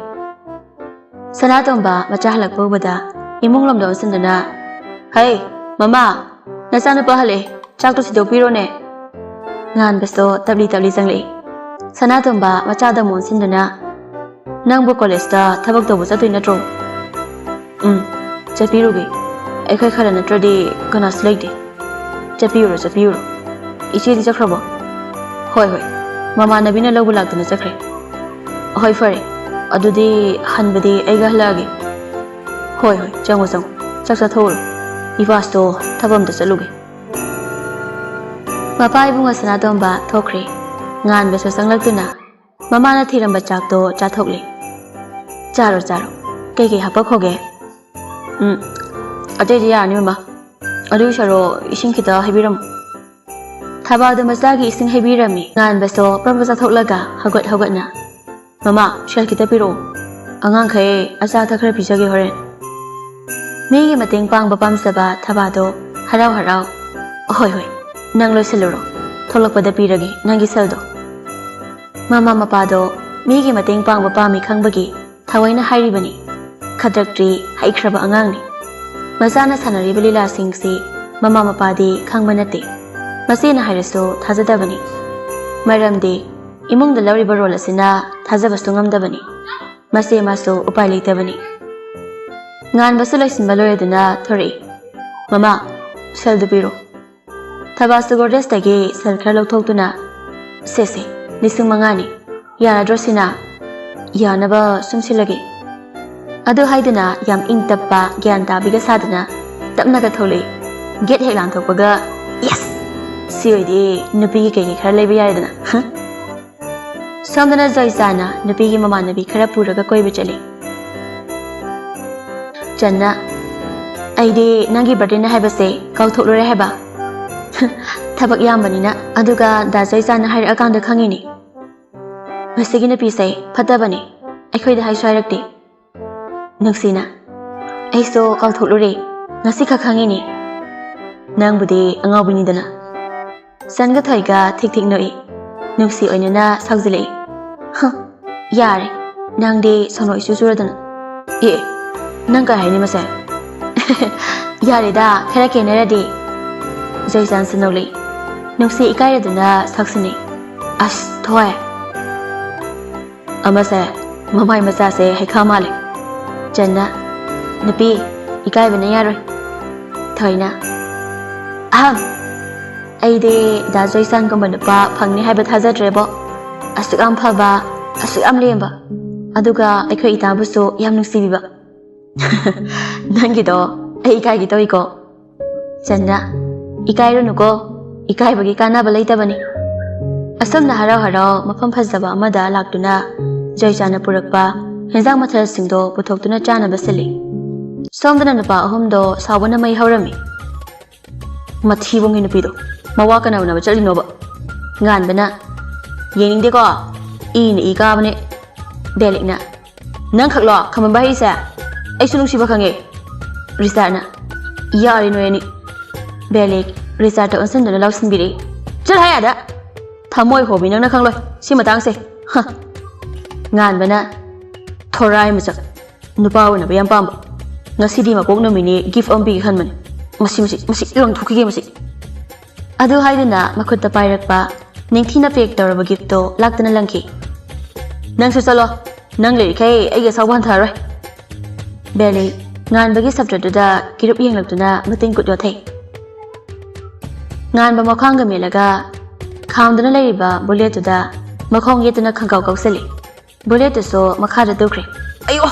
ꯁꯅꯥꯇꯣꯝꯕ ꯃꯆꯥ ꯍꯜꯂꯛꯄ ꯎꯕꯗ ꯏꯃꯨꯡ ꯂꯣꯝꯗ ꯑꯣꯟꯁꯤꯟꯗꯨꯅ, "ꯍꯩ, ꯃꯃꯥ, ꯅꯆꯥꯅꯨꯄꯥ ꯍꯜꯂꯛꯑꯦ, ꯆꯥꯛꯇꯣ ꯊꯤꯗꯣꯛꯄꯤꯔꯣꯅꯦ꯫" ꯉꯥꯟꯕꯁꯨ ꯇꯞꯂꯤ ꯇꯞꯂꯤ ꯆꯪꯂꯛꯏ꯫ ꯁꯅꯥꯇꯣꯝꯕ ꯃꯆꯥꯗ ꯑꯃꯨꯛ ꯑꯣꯟꯁꯤꯟꯗꯨꯅ, "ꯅꯪꯕꯨ ꯀꯣꯂꯦꯖꯇ ꯊꯕꯛ ꯇꯧꯕ ꯆꯠꯇꯣꯏ ꯅꯠꯇ꯭ꯔꯣ?" "ꯎꯝ, ꯆꯠꯄꯤꯔꯨꯒꯦ꯫ ꯑꯩꯈꯣꯏ ꯈꯔ ꯅꯠꯇ꯭ꯔꯗꯤ ꯀꯅꯥꯁꯨ ꯂꯩꯇꯦ꯫ ꯆꯠꯄꯤꯔꯨꯔꯣ, ꯆꯠꯄꯤꯔꯨꯔꯣ꯫ ꯏꯆꯦꯗꯤ ꯆꯠꯈ꯭ꯔꯕꯣ?" "ꯍꯣꯏ, ꯍꯣꯏ, ꯃꯃꯥꯟꯅꯕꯤꯅ ꯂꯧꯕ ꯂꯥꯛꯇꯨꯅ ꯆꯠꯈ꯭ꯔꯦ꯫" "ꯍꯣꯏ, ꯐꯔꯦ꯫ ꯑꯗꯨꯗꯤ ꯍꯟꯕꯗꯤ ꯑꯩꯒ ꯍꯜꯂꯛꯑꯒꯦ꯫" "ꯍꯣꯏ, ꯍꯣꯏ, ꯆꯪꯉꯣ, ꯆꯪꯉꯣ꯫ ꯆꯥꯛ ꯆꯥꯊꯣꯛꯎꯔꯣ꯫ ꯏꯄꯥꯁꯇꯣ ꯊꯕꯛ ꯑꯝꯇ ꯆꯠꯂꯨꯒꯦ꯫" ꯃꯄꯥ ꯏꯕꯨꯡꯉꯣ ꯁꯅꯥꯇꯣꯝꯕ ꯊꯣꯛꯈ꯭ꯔꯦ꯫ ꯉꯥꯟꯕꯁꯨ ꯆꯪꯂꯛꯇꯨꯅ ꯃꯃꯥꯅ ꯊꯤꯔꯝꯕ ꯆꯥꯛꯇꯣ ꯆꯥꯊꯣꯛꯂꯦ꯫ "ꯆꯥꯔꯣ, ꯆꯥꯔꯣ꯫ ꯀꯩꯀꯩ ꯍꯥꯄꯛꯈꯣꯒꯦ?" "ꯎꯝ, ꯑꯇꯩꯗꯤ ꯌꯥꯔꯅꯤ, ꯃꯃꯥ꯫ ꯑꯗꯨꯒꯤ ꯁꯔꯨꯛ ꯏꯁꯤꯡ ꯈꯤꯇ ꯍꯩꯕꯤꯔꯝꯃꯨ꯫" ꯊꯕꯥꯗꯨ ꯃꯆꯥꯒꯤ ꯏꯁꯤꯡ ꯍꯩꯕꯤꯔꯝꯃꯤ꯫ ꯉꯥꯟꯕꯁꯨ ꯄ꯭ꯔꯞ ꯄ꯭ꯔꯞ ꯆꯥꯊꯣꯛꯂꯒ ꯍꯧꯒꯠ ꯍꯧꯒꯠꯅ, "ꯃꯃꯥ, ꯁꯦꯜ ꯈꯤꯇ ꯄꯤꯔꯛꯑꯣ꯫ ꯑꯉꯥꯡꯈꯩ ꯑꯆꯥ ꯑꯊꯛ ꯈꯔ ꯄꯤꯖꯒꯦ ꯍꯣꯔꯦꯟ꯫" ꯃꯤꯒꯤ ꯃꯇꯦꯡ ꯄꯥꯡꯕ ꯄꯥꯝꯖꯕ ꯊꯕꯥꯗꯣ ꯍꯔꯥꯎ ꯍꯔꯥꯎ, "ꯍꯣꯏ, ꯍꯣꯏ, ꯅꯪ ꯂꯣꯏꯁꯤꯜꯂꯨꯔꯣ꯫ ꯊꯣꯛꯂꯛꯄꯗ ꯄꯤꯔꯒꯦ ꯅꯪꯒꯤ ꯁꯦꯜꯗꯣ꯫" ꯃꯃꯥ ꯃꯄꯥꯗꯣ ꯃꯤꯒꯤ ꯃꯇꯦꯡ ꯄꯥꯡꯕ ꯄꯥꯝꯃꯤ ꯈꯪꯕꯒꯤ ꯊꯑꯣꯏꯅ ꯍꯥꯏꯔꯤꯕꯅꯤ꯫ ꯈꯗ꯭ꯔꯛꯇꯤ ꯍꯩꯈ꯭ꯔꯕ ꯑꯉꯥꯡꯅꯤ꯫ ꯃꯆꯥꯅ ꯁꯥꯟꯅꯔꯤꯕ ꯂꯤꯂꯥꯁꯤꯡꯁꯤ ꯃꯃꯥ ꯃꯄꯥꯗꯤ ꯈꯪꯕ ꯅꯠꯇꯦ꯫ ꯃꯆꯦꯅ ꯍꯥꯏꯔꯁꯨ ꯊꯥꯖꯗꯕꯅꯤ꯫ ꯃꯔꯝꯗꯤ ꯏꯃꯨꯡꯗ ꯂꯧꯔꯤꯕ ꯔꯣꯜ ꯑꯁꯤꯅ ꯊꯥꯖꯕꯁꯨ ꯉꯝꯗꯕꯅꯤ꯫ ꯃꯆꯦ ꯃꯥꯁꯨ ꯎꯄꯥꯏ ꯂꯩꯇꯕꯅꯤ꯫ ꯉꯥꯟꯕꯁꯨ ꯂꯣꯏꯁꯤꯟꯕ ꯂꯣꯏꯔꯗꯨꯅ ꯊꯣꯔꯛꯏ꯫ "ꯃꯃꯥ, ꯁꯦꯜꯗꯨ ꯄꯤꯔꯣ꯫" ꯊꯕꯥꯁꯨ ꯒꯣꯗ꯭ꯔꯦꯖꯇꯒꯤ ꯁꯦꯜ ꯈꯔ ꯂꯧꯊꯣꯛꯇꯨꯅ, "ꯁꯦ ꯁꯦ, ꯂꯤꯁꯤꯡ ꯃꯉꯥꯅꯤ꯫ ꯌꯥꯔꯗ꯭ꯔꯣ ꯁꯤꯅ?" "ꯌꯥꯅꯕ ꯁꯨꯝ ꯁꯤꯜꯂꯒꯦ꯫" ꯑꯗꯨ ꯍꯥꯏꯗꯨꯅ ꯌꯥꯝ ꯏꯪ ꯇꯞꯄ ꯒ꯭ꯌꯥꯟ ꯇꯥꯕꯤꯒ ꯁꯥꯗꯅ ꯇꯞꯅꯒ ꯊꯣꯛꯂꯛꯏ꯫ ꯒꯦꯠ ꯍꯦꯛ ꯂꯥꯟꯊꯣꯛꯄꯒ, "ꯌꯦꯁ!" "ꯁꯤ ꯑꯣꯏꯗꯤ ꯅꯨꯄꯤꯒꯤ ꯀꯩꯀꯩ ꯈꯔ ꯂꯩꯕ ꯌꯥꯔꯦꯗꯅ꯫" ꯍ? ꯁꯣꯝꯗꯅ ꯖꯣꯏꯆꯥꯅ ꯅꯨꯄꯤꯒꯤ ꯃꯃꯥꯟꯅꯕꯤ ꯈꯔ ꯄꯨꯔꯒ ꯀꯣꯏꯕ ꯆꯠꯂꯤ꯫ ꯆꯟꯅ, "ꯑꯩꯗꯤ ꯅꯪꯒꯤ ꯕꯥꯔꯗꯦꯅꯦ ꯍꯥꯏꯕꯁꯦ ꯀꯥꯎꯊꯣꯛꯂꯨꯔꯦ ꯍꯥꯏꯕ꯫" "ꯊꯕꯛ ꯌꯥꯝꯕꯅꯤꯅ, ꯑꯗꯨꯒ ꯗꯥ ꯖꯣꯏꯆꯥꯅ ꯍꯥꯏꯔꯛꯑꯀꯥꯟꯗ ꯈꯪꯉꯤꯅꯤ꯫ ꯃꯁꯤꯒꯤ ꯅꯨꯄꯤꯁꯦ ꯐꯠꯇꯕꯅꯦ, ꯑꯩꯈꯣꯏꯗ ꯍꯥꯏꯁꯨ ꯍꯥꯏꯔꯛꯇꯦ꯫" ꯅꯨꯡꯁꯤꯅ, "ꯑꯩꯁꯨ ꯀꯥꯎꯊꯣꯛꯂꯨꯔꯦ, ꯉꯁꯤ ꯈꯛ ꯈꯪꯉꯤꯅꯤ꯫ ꯅꯪꯕꯨꯗꯤ ꯑꯉꯥꯎꯕꯤꯅꯤꯗꯅ꯫" ꯆꯟꯒ ꯊꯣꯏꯒ ꯊꯤꯛ ꯊꯤꯛ ꯅꯣꯛꯏ꯫ ꯅꯨꯡꯁꯤ ꯑꯣꯏꯅꯅ ꯁꯥꯎꯖꯤꯜꯂꯛꯏ꯫ "ꯍ, ꯌꯥꯔꯦ, ꯅꯪꯗꯤ ꯁꯣꯅꯣ ꯏꯆꯨ ꯆꯨꯔꯗꯅ꯫" "ꯑꯦ, ꯅꯪ ꯀꯩ ꯍꯥꯏꯅꯤ ꯃꯁꯦ?" "ꯌꯥꯔꯦꯗ, ꯈꯔ ꯀꯦꯅꯔꯗꯤ꯫" ꯖꯣꯏꯆꯥꯟꯁꯨ ꯅꯣꯛꯂꯛꯏ꯫ ꯅꯨꯡꯁꯤ ꯏꯀꯥꯏꯔꯗꯨꯅ ꯁꯛꯁꯤꯟꯅꯩ꯫ "ꯑꯁ, ꯊꯣꯏ!" "ꯑꯃꯁꯦ, ꯃꯃꯥꯏ ꯃꯆꯥꯁꯦ ꯍꯩꯈꯥ ꯃꯥꯜꯂꯦ꯫" ꯆꯟꯅ, "ꯅꯨꯄꯤ, ꯏꯀꯥꯏꯕꯅ ꯌꯥꯔꯣꯏ꯫" ꯊꯣꯏꯅ, "ꯑꯍꯝ, ꯑꯩꯗꯤ ꯗꯥ ꯖꯣꯏꯆꯥꯟꯒꯨꯝꯕ ꯅꯨꯄꯥ ꯐꯪꯅꯤ ꯍꯥꯏꯕ ꯊꯥꯖꯗ꯭ꯔꯦꯕꯣ꯫ ꯑꯁꯨꯛ ꯌꯥꯝ ꯐꯕ, ꯑꯁꯨꯛ ꯌꯥꯝ ꯂꯦꯝꯕ, ꯑꯗꯨꯒ ꯑꯩꯈꯣꯏ ꯏꯇꯥꯕꯨꯁꯨ ꯌꯥꯝ ꯅꯨꯡꯁꯤꯕꯤꯕ꯫" "ꯅꯪꯒꯤꯗꯣ ꯑꯩ ꯏꯀꯥꯏꯒꯦ ꯇꯧꯏꯀꯣ꯫" ꯆꯟꯅ, "ꯏꯀꯥꯏꯔꯨꯅꯨꯀꯣ, ꯏꯀꯥꯏꯕꯒꯤ ꯀꯥꯟꯅꯕ ꯂꯩꯇꯕꯅꯤ꯫" ꯑꯁꯨꯝꯅ ꯍꯔꯥꯎ ꯍꯔꯥꯎ ꯃꯐꯝ ꯐꯖꯕ ꯑꯃꯗ ꯂꯥꯛꯇꯨꯅ ꯖꯣꯏꯆꯥꯅ ꯄꯨꯔꯛꯄ ꯍꯦꯟꯖꯥꯡ ꯃꯊꯦꯜꯁꯤꯡꯗꯣ ꯄꯨꯊꯣꯛꯇꯨꯅ ꯆꯥꯅꯕ ꯁꯤꯜꯂꯤ꯫ ꯁꯣꯝꯗꯅ ꯅꯨꯄꯥ ꯑꯍꯨꯝꯗꯣ ꯁꯥꯎꯕꯅ ꯃꯩ ꯍꯧꯔꯝꯃꯤ꯫ "ꯃꯊꯤꯕꯣꯡꯒꯤ ꯅꯨꯄꯤꯗꯣ, ꯃꯋꯥ ꯀꯅꯥ ꯎꯅꯕ ꯆꯠꯂꯤꯅꯣꯕ?" ꯉꯥꯟꯕꯅ, "ꯌꯦꯡꯅꯤꯡꯗꯦꯀꯣ, ꯏꯅ ꯏ ꯀꯥꯕꯅꯦ꯫" ꯕꯦꯂꯤꯛꯅ, "ꯅꯪ ꯈꯛꯂꯣ ꯈꯝꯕꯝꯕ ꯍꯩꯁꯦ? ꯑꯩꯁꯨ ꯅꯨꯡꯁꯤꯕ ꯈꯪꯉꯦ꯫" ꯔꯤꯆꯥꯔꯗꯅ, "ꯌꯥꯔꯦ ꯅꯣꯏ ꯑꯅꯤ꯫" ꯕꯦꯂꯤꯛ ꯔꯤꯆꯥꯔꯗꯇ ꯑꯣꯟꯁꯤꯟꯗꯨꯅ ꯂꯧꯁꯤꯟꯕꯤꯔꯛꯏ꯫ "ꯆꯠ ꯍꯥꯏ ꯑꯗ! ꯊꯃꯣꯏ ꯍꯣꯕꯤ ꯅꯪꯅ ꯈꯪꯂꯣꯏ ꯁꯤ ꯃꯇꯥꯡꯁꯦ꯫ ꯍ!" ꯉꯥꯟꯕꯅ, "ꯊꯣꯔꯥꯏ ꯃꯆꯥ, ꯅꯨꯄꯥ ꯎꯅꯕ ꯌꯥꯝ ꯄꯥꯝꯕ꯫ ꯉꯁꯤꯗꯤ ꯃꯄꯣꯛ ꯅꯨꯃꯤꯠꯅꯤ, ꯒꯤꯐ ꯑꯃ ꯄꯤꯒꯦ ꯈꯟꯕꯅꯤ꯫ ꯃꯁꯤ, ꯃꯁꯤ, ꯃꯁꯤ ꯂꯪꯊꯣꯛꯈꯤꯒꯦ ꯃꯁꯤ꯫" ꯑꯗꯨ ꯍꯥꯏꯗꯨꯅ ꯃꯈꯨꯠꯇ ꯄꯥꯏꯔꯛꯄ ꯅꯤꯡꯊꯤꯅ ꯄꯦꯛ ꯇꯧꯔꯕ ꯒꯤꯐꯇꯣ ꯂꯥꯛꯇꯨꯅ ꯂꯪꯈꯤ꯫ "ꯅꯪꯁꯨ ꯆꯠꯂꯣ, ꯅꯪ ꯂꯩꯔꯤꯈꯩ ꯑꯩꯒꯤ ꯑꯁꯥꯎꯕ ꯍꯟꯊꯔꯔꯣꯏ꯫" ꯕꯦꯂꯤ ꯉꯥꯟꯕꯒꯤ ꯁꯞꯇ꯭ꯔꯗꯨꯗ ꯀꯤꯔꯨꯞ ꯌꯦꯡꯂꯛꯇꯨꯅ ꯃꯇꯤꯟ ꯀꯨꯠ ꯌꯣꯠꯊꯩ꯫ ꯉꯥꯟꯕ ꯃꯈ꯭ꯋꯥꯡꯒ ꯃꯦꯠꯂꯒ ꯈꯥꯝꯗꯨꯅ ꯂꯩꯔꯤꯕ ꯕꯨꯂꯦꯠꯇꯨꯗ ꯃꯈꯣꯡ ꯌꯦꯠꯇꯨꯅ ꯈꯪꯀꯥꯎ ꯀꯥꯎꯁꯜꯂꯤ꯫ ꯕꯨꯂꯦꯠꯇꯨꯁꯨ ꯃꯈꯥꯗ ꯇꯨꯈ꯭ꯔꯦ꯫ "ꯑꯌꯣ!"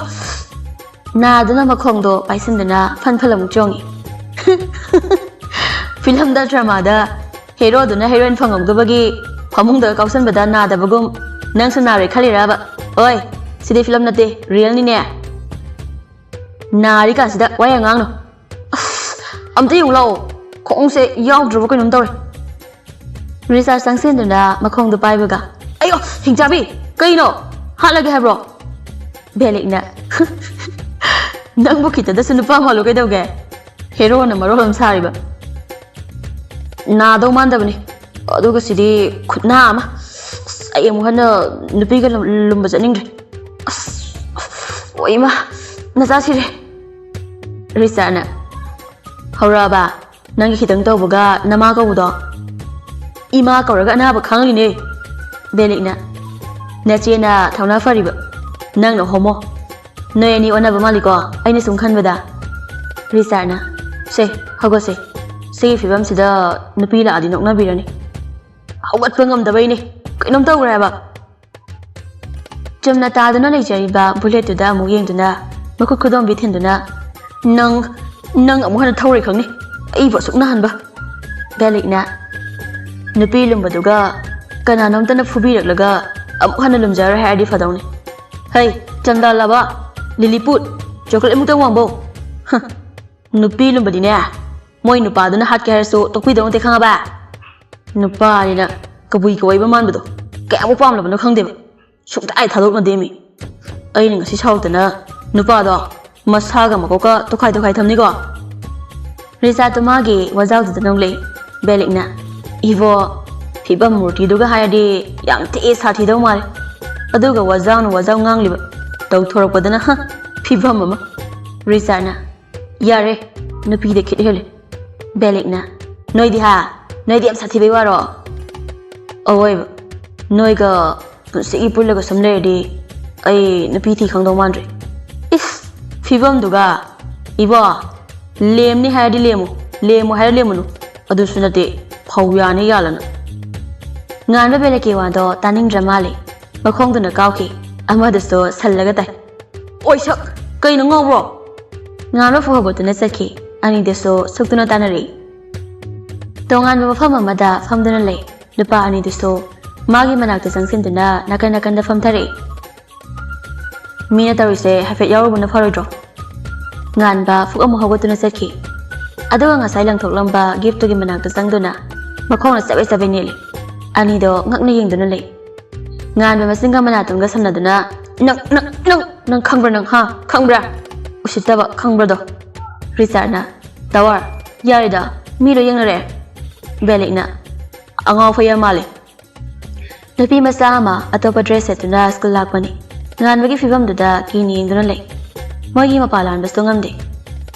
ꯅꯥꯗꯨꯅ ꯃꯈꯣꯡꯗꯣ ꯄꯥꯏꯁꯤꯟꯗꯨꯅ ꯐꯟ ꯐꯟ ꯑꯃꯨꯛ ꯆꯣꯡꯉꯤ꯫ ꯐꯤꯂꯝꯗ ꯗ꯭ꯔꯃꯥꯗ ꯍꯦꯔꯣꯗꯨꯅ ꯍꯦꯔꯣꯏꯟ ꯐꯪꯍꯧꯗꯕꯒꯤ ꯐꯃꯨꯡꯗ ꯀꯥꯎꯁꯟꯕꯗ ꯅꯥꯗꯕꯒꯨꯝ ꯅꯪꯁꯨ ꯅꯥꯔꯣꯏ ꯈꯜꯂꯤꯔꯕ? ꯑꯣꯏ, ꯁꯤꯗꯤ ꯐꯤꯂꯝ ꯅꯠꯇꯦ, ꯔꯤꯌꯦꯜꯅꯤꯅꯦ꯫ ꯅꯥꯔꯤ ꯀꯥꯟꯁꯤꯗ ꯋꯥ ꯌꯥꯝ ꯉꯥꯡꯅꯨ꯫ ꯑꯁ, ꯑꯝꯇ ꯌꯦꯡꯉꯨ ꯂꯥꯛꯑꯣ, ꯈꯣꯡꯎꯞꯁꯦ ꯌꯥꯎꯗ꯭ꯔꯕ ꯀꯩꯅꯣꯝ ꯇꯧꯔꯦ꯫ ꯔꯤꯆꯥꯔꯗ ꯆꯪꯁꯤꯟꯗꯨꯅ ꯃꯈꯣꯡꯗꯣ ꯄꯥꯏꯕꯒ, "ꯑꯌꯣ, ꯍꯤꯡꯆꯥꯕꯤ, ꯀꯩꯅꯣ? ꯍꯥꯠꯂꯒꯦ ꯍꯥꯏꯕ꯭ꯔꯣ?" ꯕꯦꯂꯤꯛꯅ, "ꯅꯪꯕꯨ ꯈꯤꯇꯗꯁꯨ ꯅꯨꯄꯥ ꯃꯥꯜꯂꯨ ꯀꯩꯗꯧꯒꯦ? ꯍꯦꯔꯣꯅ ꯃꯔꯣꯜ ꯑꯃ ꯁꯥꯔꯤꯕ꯫ ꯅꯥꯗꯧ ꯃꯥꯟꯗꯕꯅꯤ꯫ ꯑꯗꯨꯒ ꯁꯤꯗꯤ ꯈꯨꯠꯅꯥ ꯑꯃ꯫ ꯑꯁ, ꯑꯩ ꯑꯃꯨꯛ ꯍꯟꯅ ꯅꯨꯄꯤꯒ ꯂꯨꯝ-, ꯂꯨꯝꯕ ꯆꯠꯅꯤꯡꯗ꯭ꯔꯦ꯫ ꯑꯁ, ꯑꯣ ꯏꯃꯥ, ꯅꯆꯥ ꯁꯤꯔꯦ꯫" ꯔꯤꯆꯥꯔꯗꯅ, "ꯍꯧꯔꯛꯑꯕ? ꯅꯪꯒꯤ ꯈꯤꯇꯪ ꯇꯧꯕꯒ ꯅꯃꯥ ꯀꯧꯕꯗꯣ?" "ꯏꯃꯥ ꯀꯧꯔꯒ ꯑꯅꯥꯕ ꯈꯥꯡꯂꯤꯅꯦ꯫" ꯕꯦꯂꯤꯛꯅ, "ꯅꯆꯦꯅ ꯊꯧꯅꯥ ꯐꯔꯤꯕ, ꯅꯪꯅ ꯍꯣꯃꯣ꯫ ꯅꯣꯏ ꯑꯅꯤ ꯑꯣꯟꯅꯕ ꯃꯥꯜꯂꯤꯀꯣ, ꯑꯩꯅ ꯁꯨꯝ ꯈꯟꯕꯗ꯫" ꯔꯤꯆꯥꯔꯗꯅ, "ꯁꯦ, ꯍꯧꯒꯠꯁꯦ꯫ ꯁꯤꯒꯤ ꯐꯤꯕꯝꯁꯤꯗ ꯅꯨꯄꯤ ꯂꯥꯛꯑꯗꯤ ꯅꯣꯛꯅꯕꯤꯔꯅꯤ꯫ ꯍꯧꯒꯠꯄ ꯉꯝꯗꯕꯩꯅꯦ꯫ ꯀꯩꯅꯣꯝ ꯇꯧꯈ꯭ꯔꯦ ꯍꯥꯏꯕ꯫" ꯆꯨꯝꯅ ꯇꯥꯗꯨꯅ ꯂꯩꯖꯔꯤꯕ ꯕꯨꯂꯦꯠꯇꯨꯗ ꯑꯃꯨꯛ ꯌꯦꯡꯗꯨꯅ ꯃꯈꯨꯠ ꯈꯨꯗꯣꯝꯕꯤ ꯊꯤꯟꯗꯨꯅ, "ꯅꯪ, ꯅꯪ ꯑꯃꯨꯛ ꯍꯟꯅ ꯊꯧꯔꯣꯏ ꯈꯪꯅꯤ, ꯑꯩꯕꯨ ꯑꯁꯨꯛ ꯅꯥꯍꯟꯕ꯫" ꯕꯦꯂꯤꯛꯅ, "ꯅꯨꯄꯤ ꯂꯨꯝꯕꯗꯨꯒ ꯀꯅꯥꯅꯣꯝꯇꯅ ꯐꯨꯕꯤꯔꯛꯂꯒ ꯑꯃꯨꯛ ꯍꯟꯅ ꯂꯨꯝꯖꯔꯣꯏ ꯍꯥꯏꯔꯗꯤ ꯐꯗꯧꯅꯤ꯫ ꯍꯩ, ꯆꯟꯗꯥꯜꯂꯕ, ꯂꯤꯂꯤꯄꯨꯠ, ꯆꯣꯀ꯭ꯂꯦꯠ ꯃꯨꯛꯇꯪ ꯋꯥꯡꯕꯧ꯫ ꯍ, ꯅꯨꯄꯤ ꯂꯨꯝꯕꯗꯤꯅꯦ, ꯃꯣꯏ ꯅꯨꯄꯥꯗꯨꯅ ꯍꯥꯠꯀꯦ ꯍꯥꯏꯔꯁꯨ ꯇꯣꯛꯄꯤꯗꯧ ꯅꯠꯇꯦ, ꯈꯪꯉꯕ? ꯅꯨꯄꯥꯅꯤꯅ ꯀꯕꯨꯏ ꯀꯋꯥꯏꯕ ꯃꯥꯟꯕꯗꯣ ꯀꯌꯥꯃꯨꯛ ꯄꯥꯝꯂꯕꯅꯣ ꯈꯪꯗꯦꯕ꯫ ꯁꯨꯡꯊꯥ ꯍꯦꯛ ꯊꯥꯗꯣꯛꯅꯗꯦ ꯃꯤ꯫ ꯑꯩꯅ ꯉꯁꯤ ꯁꯥꯎꯗꯅ ꯅꯨꯄꯥꯗꯣ ꯃꯁꯥꯒ ꯃꯀꯣꯛꯀ ꯇꯣꯈꯥꯏ ꯇꯣꯈꯥꯏ ꯊꯝꯅꯤꯀꯣ꯫" ꯔꯤꯆꯥꯔꯗꯇꯣ ꯃꯥꯒꯤ ꯋꯥꯖꯥꯎꯗꯨꯗ ꯅꯣꯡꯂꯩ꯫ ꯕꯦꯂꯤꯛꯅ, "ꯏꯕꯣ, ꯐꯤꯕꯝ ꯃꯨꯔꯇꯤꯗꯨꯒ ꯍꯥꯏꯔꯗꯤ ꯌꯥꯝ ꯊꯤ ꯁꯥꯊꯤꯗꯧ ꯃꯥꯜꯂꯦ꯫ ꯑꯗꯨꯒ ꯋꯥꯖꯥꯎꯅ ꯋꯥꯖꯥꯎ ꯉꯥꯡꯂꯤꯕ꯫ ꯇꯧꯊꯣꯔꯛꯄꯗꯅ, ꯍ, ꯐꯤꯕꯝ ꯑꯃ꯫" ꯔꯤꯆꯥꯔꯗꯅ, "ꯌꯥꯔꯦ, ꯅꯨꯄꯤꯗ ꯈꯤꯠ ꯍꯦꯜꯂꯦ꯫" ꯕꯦꯂꯤꯛꯅ, "ꯅꯣꯏꯗꯤ ꯍꯥ, ꯅꯣꯏꯗꯤ ꯌꯥꯝ ꯁꯥꯊꯤꯕꯩ ꯋꯥꯔꯣ? ꯑꯋꯣꯏꯕ, ꯅꯣꯏꯒ ꯄꯨꯟꯁꯤꯒꯤ ꯄꯨꯜꯂꯒ ꯁꯨꯝ ꯂꯩꯔꯗꯤ ꯑꯩ ꯅꯨꯄꯤ ꯊꯤ ꯈꯪꯗꯧ ꯃꯥꯟꯗ꯭ꯔꯦ꯫ ꯏꯁ, ꯐꯤꯕꯝꯗꯨꯒ꯫ ꯏꯕꯣ, ꯂꯦꯝꯅꯤ ꯍꯥꯏꯔꯗꯤ ꯂꯦꯝꯃꯨ, ꯂꯦꯝꯃꯨ ꯍꯥꯏꯔ ꯂꯦꯝꯃꯨꯅꯨ꯫ ꯑꯗꯨꯁꯨ ꯅꯠꯇꯦ, ꯐꯧ ꯌꯥꯅꯤ ꯌꯥꯜꯂꯅ꯫ ꯉꯥꯟꯕ ꯕꯦꯂꯦꯀꯤ ꯋꯥꯗꯣ ꯇꯥꯅꯤꯡꯗ꯭ꯔ ꯃꯥꯜꯂꯦ꯫ ꯃꯈꯣꯡꯗꯨꯅ ꯀꯥꯎꯈꯤ꯫ ꯑꯃꯗꯨꯁꯨ ꯁꯜꯂꯒ ꯇꯥꯏ꯫ ꯑꯣꯏ ꯁꯛ! ꯀꯩꯅꯣ ꯉꯥꯎꯕ꯭ꯔꯣ? ꯉꯥꯟꯕ ꯐꯨ ꯍꯧꯒꯠꯇꯨꯅ ꯆꯠꯈꯤ꯫ ꯑꯅꯤꯗꯨꯁꯨ ꯁꯨꯛꯇꯨꯅ ꯇꯥꯟꯅꯔꯛꯏ꯫ ꯇꯣꯉꯥꯟꯕ ꯃꯐꯝ ꯑꯃꯗ ꯐꯝꯗꯨꯅ ꯂꯩ꯫ ꯅꯨꯄꯥ ꯑꯅꯤꯗꯨꯁꯨ ꯃꯥꯒꯤ ꯃꯅꯥꯛꯇ ꯆꯪꯁꯤꯟꯗꯨꯅ ꯅꯥꯀꯟ ꯅꯥꯀꯟꯗ ꯐꯝꯊꯔꯛꯏ꯫ ꯃꯤꯅ ꯇꯧꯔꯤꯁꯦ ꯍꯥꯏꯐꯦꯠ ꯌꯥꯎꯔꯨꯕꯅ ꯐꯔꯣꯏꯗ꯭ꯔꯣ? ꯉꯥꯟꯕ ꯐꯨꯛ ꯑꯃꯨꯛ ꯍꯧꯒꯠꯇꯨꯅ ꯆꯠꯈꯤ꯫ ꯑꯗꯨꯒ ꯉꯁꯥꯏ ꯂꯪꯊꯣꯛꯂꯝꯕ ꯒꯤꯐꯇꯨꯒꯤ ꯃꯅꯥꯛꯇ ꯆꯪꯗꯨꯅ ꯃꯈꯣꯡꯅ ꯆꯕꯦꯠ ꯆꯕꯦꯠ ꯅꯦꯠꯂꯤ꯫ ꯑꯅꯤꯗꯣ ꯉꯛꯅ ꯌꯦꯡꯗꯨꯅ ꯂꯩ꯫ ꯉꯥꯟꯕ ꯃꯆꯤꯟꯒ ꯃꯅꯥꯇꯣꯟꯒ ꯁꯝꯅꯗꯨꯅ, "ꯅꯪ, ꯅꯪ, ꯅꯪ, ꯅꯪ ꯈꯪꯕ꯭ꯔꯥ ꯅꯪ, ꯍꯥ? ꯈꯪꯕ꯭ꯔꯥ? ꯎꯁꯤꯠꯇꯕ, ꯈꯪꯕ꯭ꯔꯗꯣ?" ꯔꯤꯆꯥꯔꯗꯅ, "ꯇꯋꯥꯔ, ꯌꯥꯔꯦꯗ, ꯃꯤ ꯂꯣꯏ ꯌꯦꯡꯅꯔꯦ꯫" ꯕꯦꯂꯤꯛꯅ, "ꯑꯉꯥꯎ ꯐꯩ ꯌꯥꯝ ꯃꯥꯜꯂꯦ꯫" ꯅꯨꯄꯤ ꯃꯆꯥ ꯑꯃ ꯑꯇꯣꯞꯄ ꯗ꯭ꯔꯦꯁ ꯁꯦꯠꯇꯨꯅ ꯁ꯭ꯀꯨꯜ ꯂꯥꯛꯄꯅꯤ꯫ ꯉꯥꯟꯕꯒꯤ ꯐꯤꯕꯝꯗꯨꯗ ꯀꯤꯅ ꯌꯦꯡꯗꯨꯅ ꯂꯩ꯫ ꯃꯣꯏꯒꯤ ꯃꯄꯥ ꯂꯥꯟꯕꯁꯨ ꯉꯝꯗꯦ꯫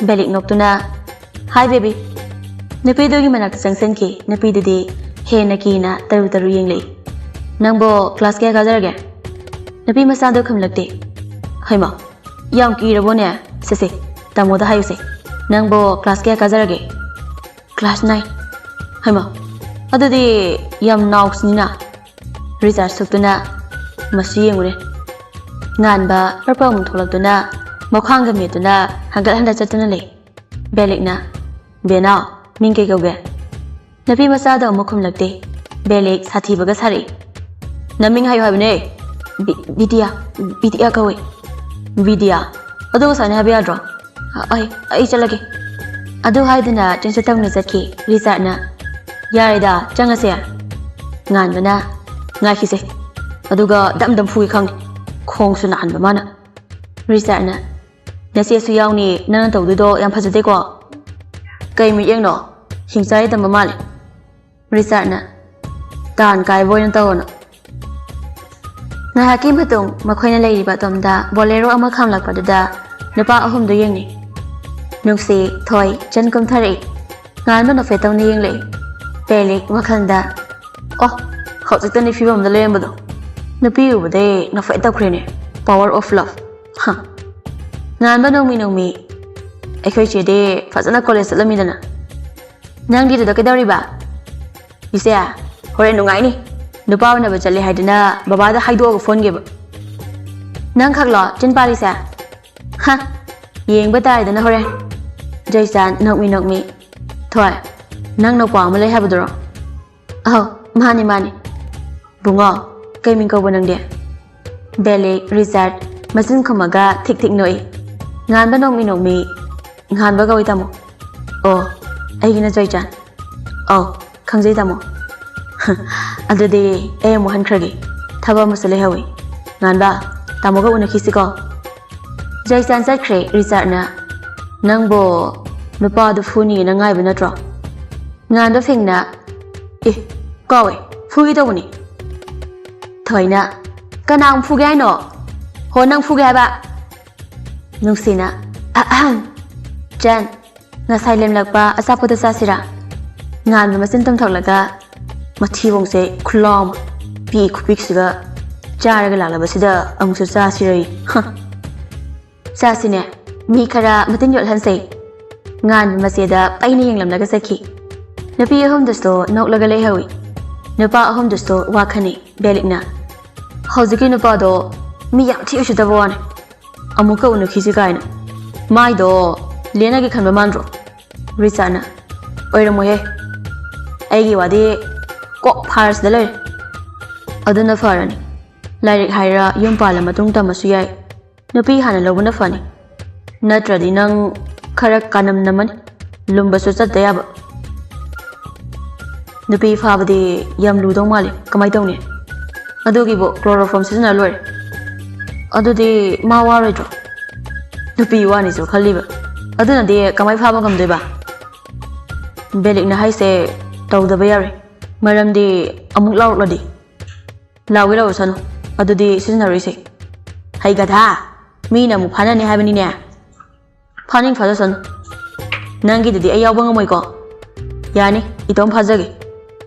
ꯕꯦꯂꯤꯛ ꯅꯣꯛꯇꯨꯅ, "ꯍꯥꯏ ꯕꯦꯕꯤ꯫" ꯅꯨꯄꯤꯗꯨꯒꯤ ꯃꯅꯥꯛꯇ ꯆꯪꯁꯤꯟꯈꯤ꯫ ꯅꯨꯄꯤꯗꯨꯗꯤ ꯍꯦꯟꯅ ꯀꯤꯅ ꯇꯔꯨ ꯇꯔꯨ ꯌꯦꯡꯂꯛꯏ꯫ "ꯅꯪꯕꯨ ꯀ꯭ꯂꯥꯁ ꯀꯌꯥ ꯀꯥꯖꯔꯒꯦ?" ꯅꯨꯄꯤ ꯃꯆꯥꯗꯨ ꯈꯨꯝꯂꯛꯇꯦ꯫ "ꯍꯩꯃꯥ, ꯌꯥꯝ ꯀꯤꯔꯕꯣꯅꯦ? ꯁꯦ ꯁꯦ, ꯇꯥꯃꯣꯗ ꯍꯥꯏꯌꯨꯁꯦ꯫ ꯅꯪꯕꯨ ꯀ꯭ꯂꯥꯁ ꯀꯌꯥ ꯀꯥꯖꯔꯒꯦ?" "Class nine." "ꯍꯩꯃꯥ, ꯑꯗꯨꯗꯤ ꯌꯥꯝ ꯅꯥꯎꯁꯤꯅꯤꯅ꯫" ꯔꯤꯆꯥꯔꯗ ꯁꯨꯛꯇꯨꯅ, "ꯃꯁꯤ ꯌꯦꯡꯉꯨꯅꯦ꯫" ꯉꯥꯟꯕ ꯄꯔꯄ ꯑꯃꯨꯛ ꯊꯣꯛꯂꯛꯇꯨꯅ ꯃꯈ꯭ꯋꯥꯡꯒ ꯃꯦꯠꯇꯨꯅ ꯍꯟꯒꯠ ꯍꯟꯗ ꯆꯠꯇꯨꯅ ꯂꯩ꯫ ꯕꯦꯂꯤꯛꯅ, "ꯕꯦꯅꯥꯎ, ꯃꯤꯡ ꯀꯩ ꯀꯧꯒꯦ?" ꯅꯨꯄꯤ ꯃꯆꯥꯗꯣ ꯑꯃꯨꯛ ꯈꯨꯝꯂꯛꯇꯦ꯫ ꯕꯦꯂꯤꯛ ꯁꯥꯊꯤꯕꯒ ꯁꯥꯔꯛꯏ꯫ "ꯅꯃꯤꯡ ꯍꯥꯏꯌꯨ ꯍꯥꯏꯕꯅꯦ꯫" "ꯕꯤ-, ꯕꯤꯗ꯭ꯌꯥ, ꯕꯤꯗ꯭ꯌꯥ ꯀꯧꯏ꯫" "ꯕꯤꯗ꯭ꯌꯥ? ꯑꯗꯨ ꯉꯁꯥꯏꯅ ꯍꯥꯏꯕ ꯌꯥꯗ꯭ꯔꯣ?" "ꯑ-, ꯑꯩ, ꯑꯩ ꯆꯠꯂꯒꯦ꯫" ꯑꯗꯨ ꯍꯥꯏꯗꯨꯅ ꯆꯦꯟꯁꯠ ꯇꯧꯅ ꯆꯠꯈꯤ꯫ ꯔꯤꯆꯥꯔꯗꯅ, "ꯌꯥꯔꯦꯗ, ꯆꯪꯉꯁꯦ꯫" ꯉꯥꯟꯕꯅ, "ꯉꯥꯏꯈꯤꯁꯦ, ꯑꯗꯨꯒ ꯗꯝ ꯗꯝ ꯐꯨꯒꯦ ꯈꯪꯅꯤ, ꯈꯣꯡꯁꯨ ꯅꯥꯍꯟꯕ ꯃꯥꯅ꯫" ꯔꯤꯆꯥꯔꯗꯅ, "ꯅꯆꯦꯁꯨ ꯌꯥꯎꯅꯤ, ꯅꯪꯅ ꯇꯧꯗꯣꯏꯗꯣ ꯌꯥꯝ ꯐꯖꯗꯦꯀꯣ꯫ ꯀꯩ ꯃꯤꯠꯌꯦꯡꯅꯣ? ꯍꯤꯡꯆꯥꯏ ꯇꯝꯕ ꯃꯥꯜꯂꯦ꯫" ꯔꯤꯆꯥꯔꯗꯅ, "ꯇꯥꯟ ꯀꯥꯏꯕ ꯑꯣꯏꯅ ꯇꯧꯔꯅꯨ꯫" ꯉꯥꯏꯍꯥꯛꯀꯤ ꯃꯇꯨꯡ ꯃꯈꯣꯏꯅ ꯂꯩꯔꯤꯕ ꯑꯗꯣꯝꯗ ꯕꯣꯂꯦꯔꯣ ꯑꯃ ꯈꯥꯝꯂꯛꯄꯗꯨꯗ ꯅꯨꯄꯥ ꯑꯍꯨꯝꯗꯨ ꯌꯦꯡꯅꯩ꯫ ꯅꯨꯡꯁꯤ, ꯊꯣꯏ, ꯆꯟ ꯀꯨꯝꯊꯔꯛꯏ꯫ ꯉꯥꯟꯕ ꯅꯣꯛꯐꯦꯠ ꯇꯧꯅ ꯌꯦꯡꯂꯛꯏ꯫ ꯕꯦꯂꯤꯛ ꯋꯥꯈꯜꯗ, ꯑꯣ, ꯍꯧꯖꯤꯛꯇꯅꯤ ꯐꯤꯕꯝꯗ ꯂꯩꯔꯝꯕꯗꯣ꯫ ꯅꯨꯄꯤ ꯎꯕꯗꯩ ꯅꯣꯛꯐꯦꯠ ꯇꯧꯈ꯭ꯔꯦꯅꯦ꯫ Power of love꯫ ꯍ꯫ ꯉꯥꯟꯕ ꯅꯣꯡꯃꯤ ꯅꯣꯡꯃꯤ꯫ ꯑꯩꯈꯣꯏ ꯆꯦꯗꯤ ꯐꯖꯅ ꯀꯣꯂꯦꯖ ꯆꯠꯂꯝꯃꯤꯗꯅ꯫ ꯅꯪꯗꯤ ꯑꯗꯨꯗ ꯀꯩꯗꯧꯔꯤꯕ? ꯏꯆꯦ, ꯍꯣꯔꯦꯟ ꯅꯨꯡꯉꯥꯏꯅꯤ꯫ ꯅꯨꯄꯥ ꯎꯅꯕ ꯆꯠꯂꯦ ꯍꯥꯏꯗꯅ ꯕꯕꯥꯗ ꯍꯥꯏꯗꯣꯛꯑꯒ ꯐꯣꯟꯒꯦꯕ꯫ ꯅꯪ ꯈꯛꯂꯣ ꯆꯤꯟ ꯄꯥꯜꯂꯤꯁꯦ? ꯍ, ꯌꯦꯡꯕ ꯇꯥꯔꯦꯗꯅ ꯍꯣꯔꯦꯟ꯫ ꯖꯩꯆꯥꯟ ꯅꯣꯛꯃꯤ ꯅꯣꯛꯃꯤ꯫ ꯊꯣꯏ, ꯅꯪ ꯅꯧꯄꯥ ꯑꯃ ꯂꯩ ꯍꯥꯏꯕꯗꯨꯔꯣ? ꯑꯧ, ꯃꯥꯅꯤ, ꯃꯥꯅꯤ꯫ ꯕꯨꯡꯉꯣ, ꯀꯩ ꯃꯤꯡ ꯀꯧꯕ ꯅꯪꯗꯤ? ꯕꯦꯂꯤꯛ ꯔꯤꯆꯥꯔꯗ ꯃꯆꯤꯟ ꯈꯨꯝꯃꯒ ꯊꯤꯛ ꯊꯤꯛ ꯅꯣꯛꯏ꯫ ꯉꯥꯟꯕ ꯅꯣꯛꯃꯤ ꯅꯣꯛꯃꯤ꯫ ꯉꯥꯟꯕ ꯀꯧꯏ ꯇꯥꯃꯣ꯫ ꯑꯣ, ꯑꯩꯒꯤꯅ ꯖꯩꯆꯥꯟ꯫ ꯑꯧ, ꯈꯪꯖꯩ ꯇꯥꯃꯣ꯫ ꯑꯗꯨꯗꯤ ꯑꯩ ꯑꯃꯨꯛ ꯍꯟꯈ꯭ꯔꯒꯦ꯫ ꯊꯕꯛ ꯑꯃꯁꯨ ꯂꯩꯍꯧꯏ꯫ ꯉꯥꯟꯕ, ꯇꯥꯃꯣꯒ ꯎꯅꯈꯤꯁꯤꯀꯣ꯫ ꯖꯩꯆꯥꯟ ꯆꯠꯈ꯭ꯔꯦ ꯔꯤꯆꯥꯔꯗꯅ꯫ ꯅꯪꯕꯨ ꯅꯨꯄꯥꯗꯨ ꯐꯨꯅꯤꯅ ꯉꯥꯏꯕ ꯅꯠꯇ꯭ꯔꯣ? ꯉꯥꯟꯕ ꯐꯤꯡꯅ, ꯑꯦ, ꯀꯥꯎꯋꯦ, ꯐꯨꯒꯦ ꯇꯧꯕꯅꯤ꯫ ꯊꯣꯏꯅ, ꯀꯅꯥ ꯑꯃꯨꯛ ꯐꯨꯒꯦ ꯍꯥꯏꯅꯣ? ꯍꯣ, ꯅꯪ ꯐꯨꯒꯦ ꯍꯥꯏꯕ? ꯅꯨꯡꯁꯤꯅ, ꯑꯍꯝ꯫ ꯆꯟ, ꯉꯁꯥꯏ ꯂꯦꯝꯂꯛꯄ ꯑꯆꯥꯄꯣꯠꯇꯣ ꯆꯥꯁꯤꯔꯥ? ꯉꯥꯟꯕ ꯃꯆꯤꯟ ꯇꯨꯝꯊꯣꯛꯂꯒ ꯃꯊꯤꯕꯣꯡꯁꯦ ꯈꯨꯂꯥꯎ ꯑꯃ ꯄꯤ ꯈꯨꯄꯤꯛꯁꯤꯒ ꯆꯥꯔꯒ ꯂꯥꯛꯂꯕꯁꯤꯗ ꯑꯃꯨꯛꯁꯨ ꯆꯥꯁꯤꯔꯌꯦ꯫ ꯍ꯫ ꯆꯥꯁꯤꯅꯦ, ꯃꯤ ꯈꯔ ꯃꯇꯤꯟ ꯌꯣꯠꯍꯟꯁꯦ꯫ ꯉꯥꯟꯕ ꯃꯆꯦꯗ ꯄꯩꯅ ꯌꯦꯡꯂꯝꯂꯒ ꯆꯠꯈꯤ꯫ ꯅꯨꯄꯤ ꯑꯍꯨꯝꯗꯨꯁꯨ ꯅꯣꯛꯂꯒ ꯂꯩꯍꯧꯏ꯫ ꯅꯨꯄꯥ ꯑꯍꯨꯝꯗꯨꯁꯨ ꯋꯥ ꯈꯟꯅꯩ꯫ ꯕꯦꯂꯤꯛꯅ, ꯍꯧꯖꯤꯛꯀꯤ ꯅꯨꯄꯥꯗꯣ ꯃꯤ ꯌꯥꯝ ꯊꯤ ꯎꯁꯤꯠꯇꯕ ꯋꯥꯅꯤ꯫ ꯑꯃꯨꯛꯀ ꯎꯅꯈꯤꯁꯤ ꯀꯥꯏꯅ꯫ ꯃꯥꯏꯗꯣ ꯂꯦꯅꯒꯤ ꯈꯟꯕ ꯃꯥꯟꯗ꯭ꯔꯣ? ꯔꯤꯆꯥꯔꯗꯅ, ꯑꯣꯏꯔꯝꯃꯣꯏꯍꯦ꯫ ꯑꯩꯒꯤ ꯋꯥꯗꯤ ꯀꯣꯛ ꯐꯥꯔꯁꯤꯗ ꯂꯩꯔꯦ꯫ ꯑꯗꯨꯅ ꯐꯔꯅꯤ꯫ ꯂꯥꯏꯔꯤꯛ ꯍꯥꯏꯔ ꯌꯨꯝ ꯄꯥꯜꯂ ꯃꯇꯨꯡ ꯇꯝꯃꯁꯨ ꯌꯥꯏ꯫ ꯅꯨꯄꯤ ꯍꯥꯟꯅ ꯂꯧꯕꯅ ꯐꯅꯤ꯫ ꯅꯠꯇ꯭ꯔꯗꯤ ꯅꯪ ꯈꯔ ꯀꯥꯅꯝ ꯅꯝꯃꯅꯤ꯫ ꯂꯨꯝꯕꯁꯨ ꯆꯠꯇ ꯌꯥꯕ꯫ ꯅꯨꯄꯤ ꯐꯥꯕꯗꯤ ꯌꯥꯝ ꯂꯨꯗꯧ ꯃꯥꯜꯂꯤ꯫ ꯀꯃꯥꯏ ꯇꯧꯅꯤ? ꯑꯗꯨꯒꯤꯕꯨ chloroform ꯁꯤꯖꯤꯟꯅ ꯂꯣꯏꯔꯦ꯫ ꯑꯗꯨꯗꯤ ꯃꯥ ꯋꯥꯔꯣꯏꯗ꯭ꯔꯣ? ꯅꯨꯄꯤ ꯋꯥꯅꯤꯁꯨ ꯈꯜꯂꯤꯕ꯫ ꯑꯗꯨꯅꯗꯤ ꯀꯃꯥꯏ ꯐꯥꯕ ꯉꯝꯗꯣꯏꯕ? ꯕꯦꯂꯤꯛꯅ ꯍꯥꯏꯁꯦ ꯇꯧꯗꯕ ꯌꯥꯔꯣꯏ꯫ ꯃꯔꯝꯗꯤ ꯑꯃꯨꯛ ꯂꯥꯎꯔꯛꯂꯗꯤ? ꯂꯥꯎꯒꯦ ꯂꯥꯎꯔꯁꯅꯨ꯫ ꯑꯗꯨꯗꯤ ꯁꯤꯖꯤꯟꯅꯔꯣꯏꯁꯦ꯫ ꯍꯩ ꯒꯙꯥ! ꯃꯤꯅ ꯑꯃꯨꯛ ꯐꯥꯅꯅꯤ ꯍꯥꯏꯕꯅꯤꯅꯦ꯫ ꯐꯥꯅꯤꯡ ꯐꯥꯖꯁꯅꯨ꯫ ꯅꯪꯒꯤꯗꯨꯗꯤ ꯑꯩ ꯌꯥꯎꯕ ꯉꯝꯃꯣꯏꯀꯣ꯫ ꯌꯥꯅꯤ, ꯏꯇꯣꯝ ꯐꯥꯖꯒꯦ꯫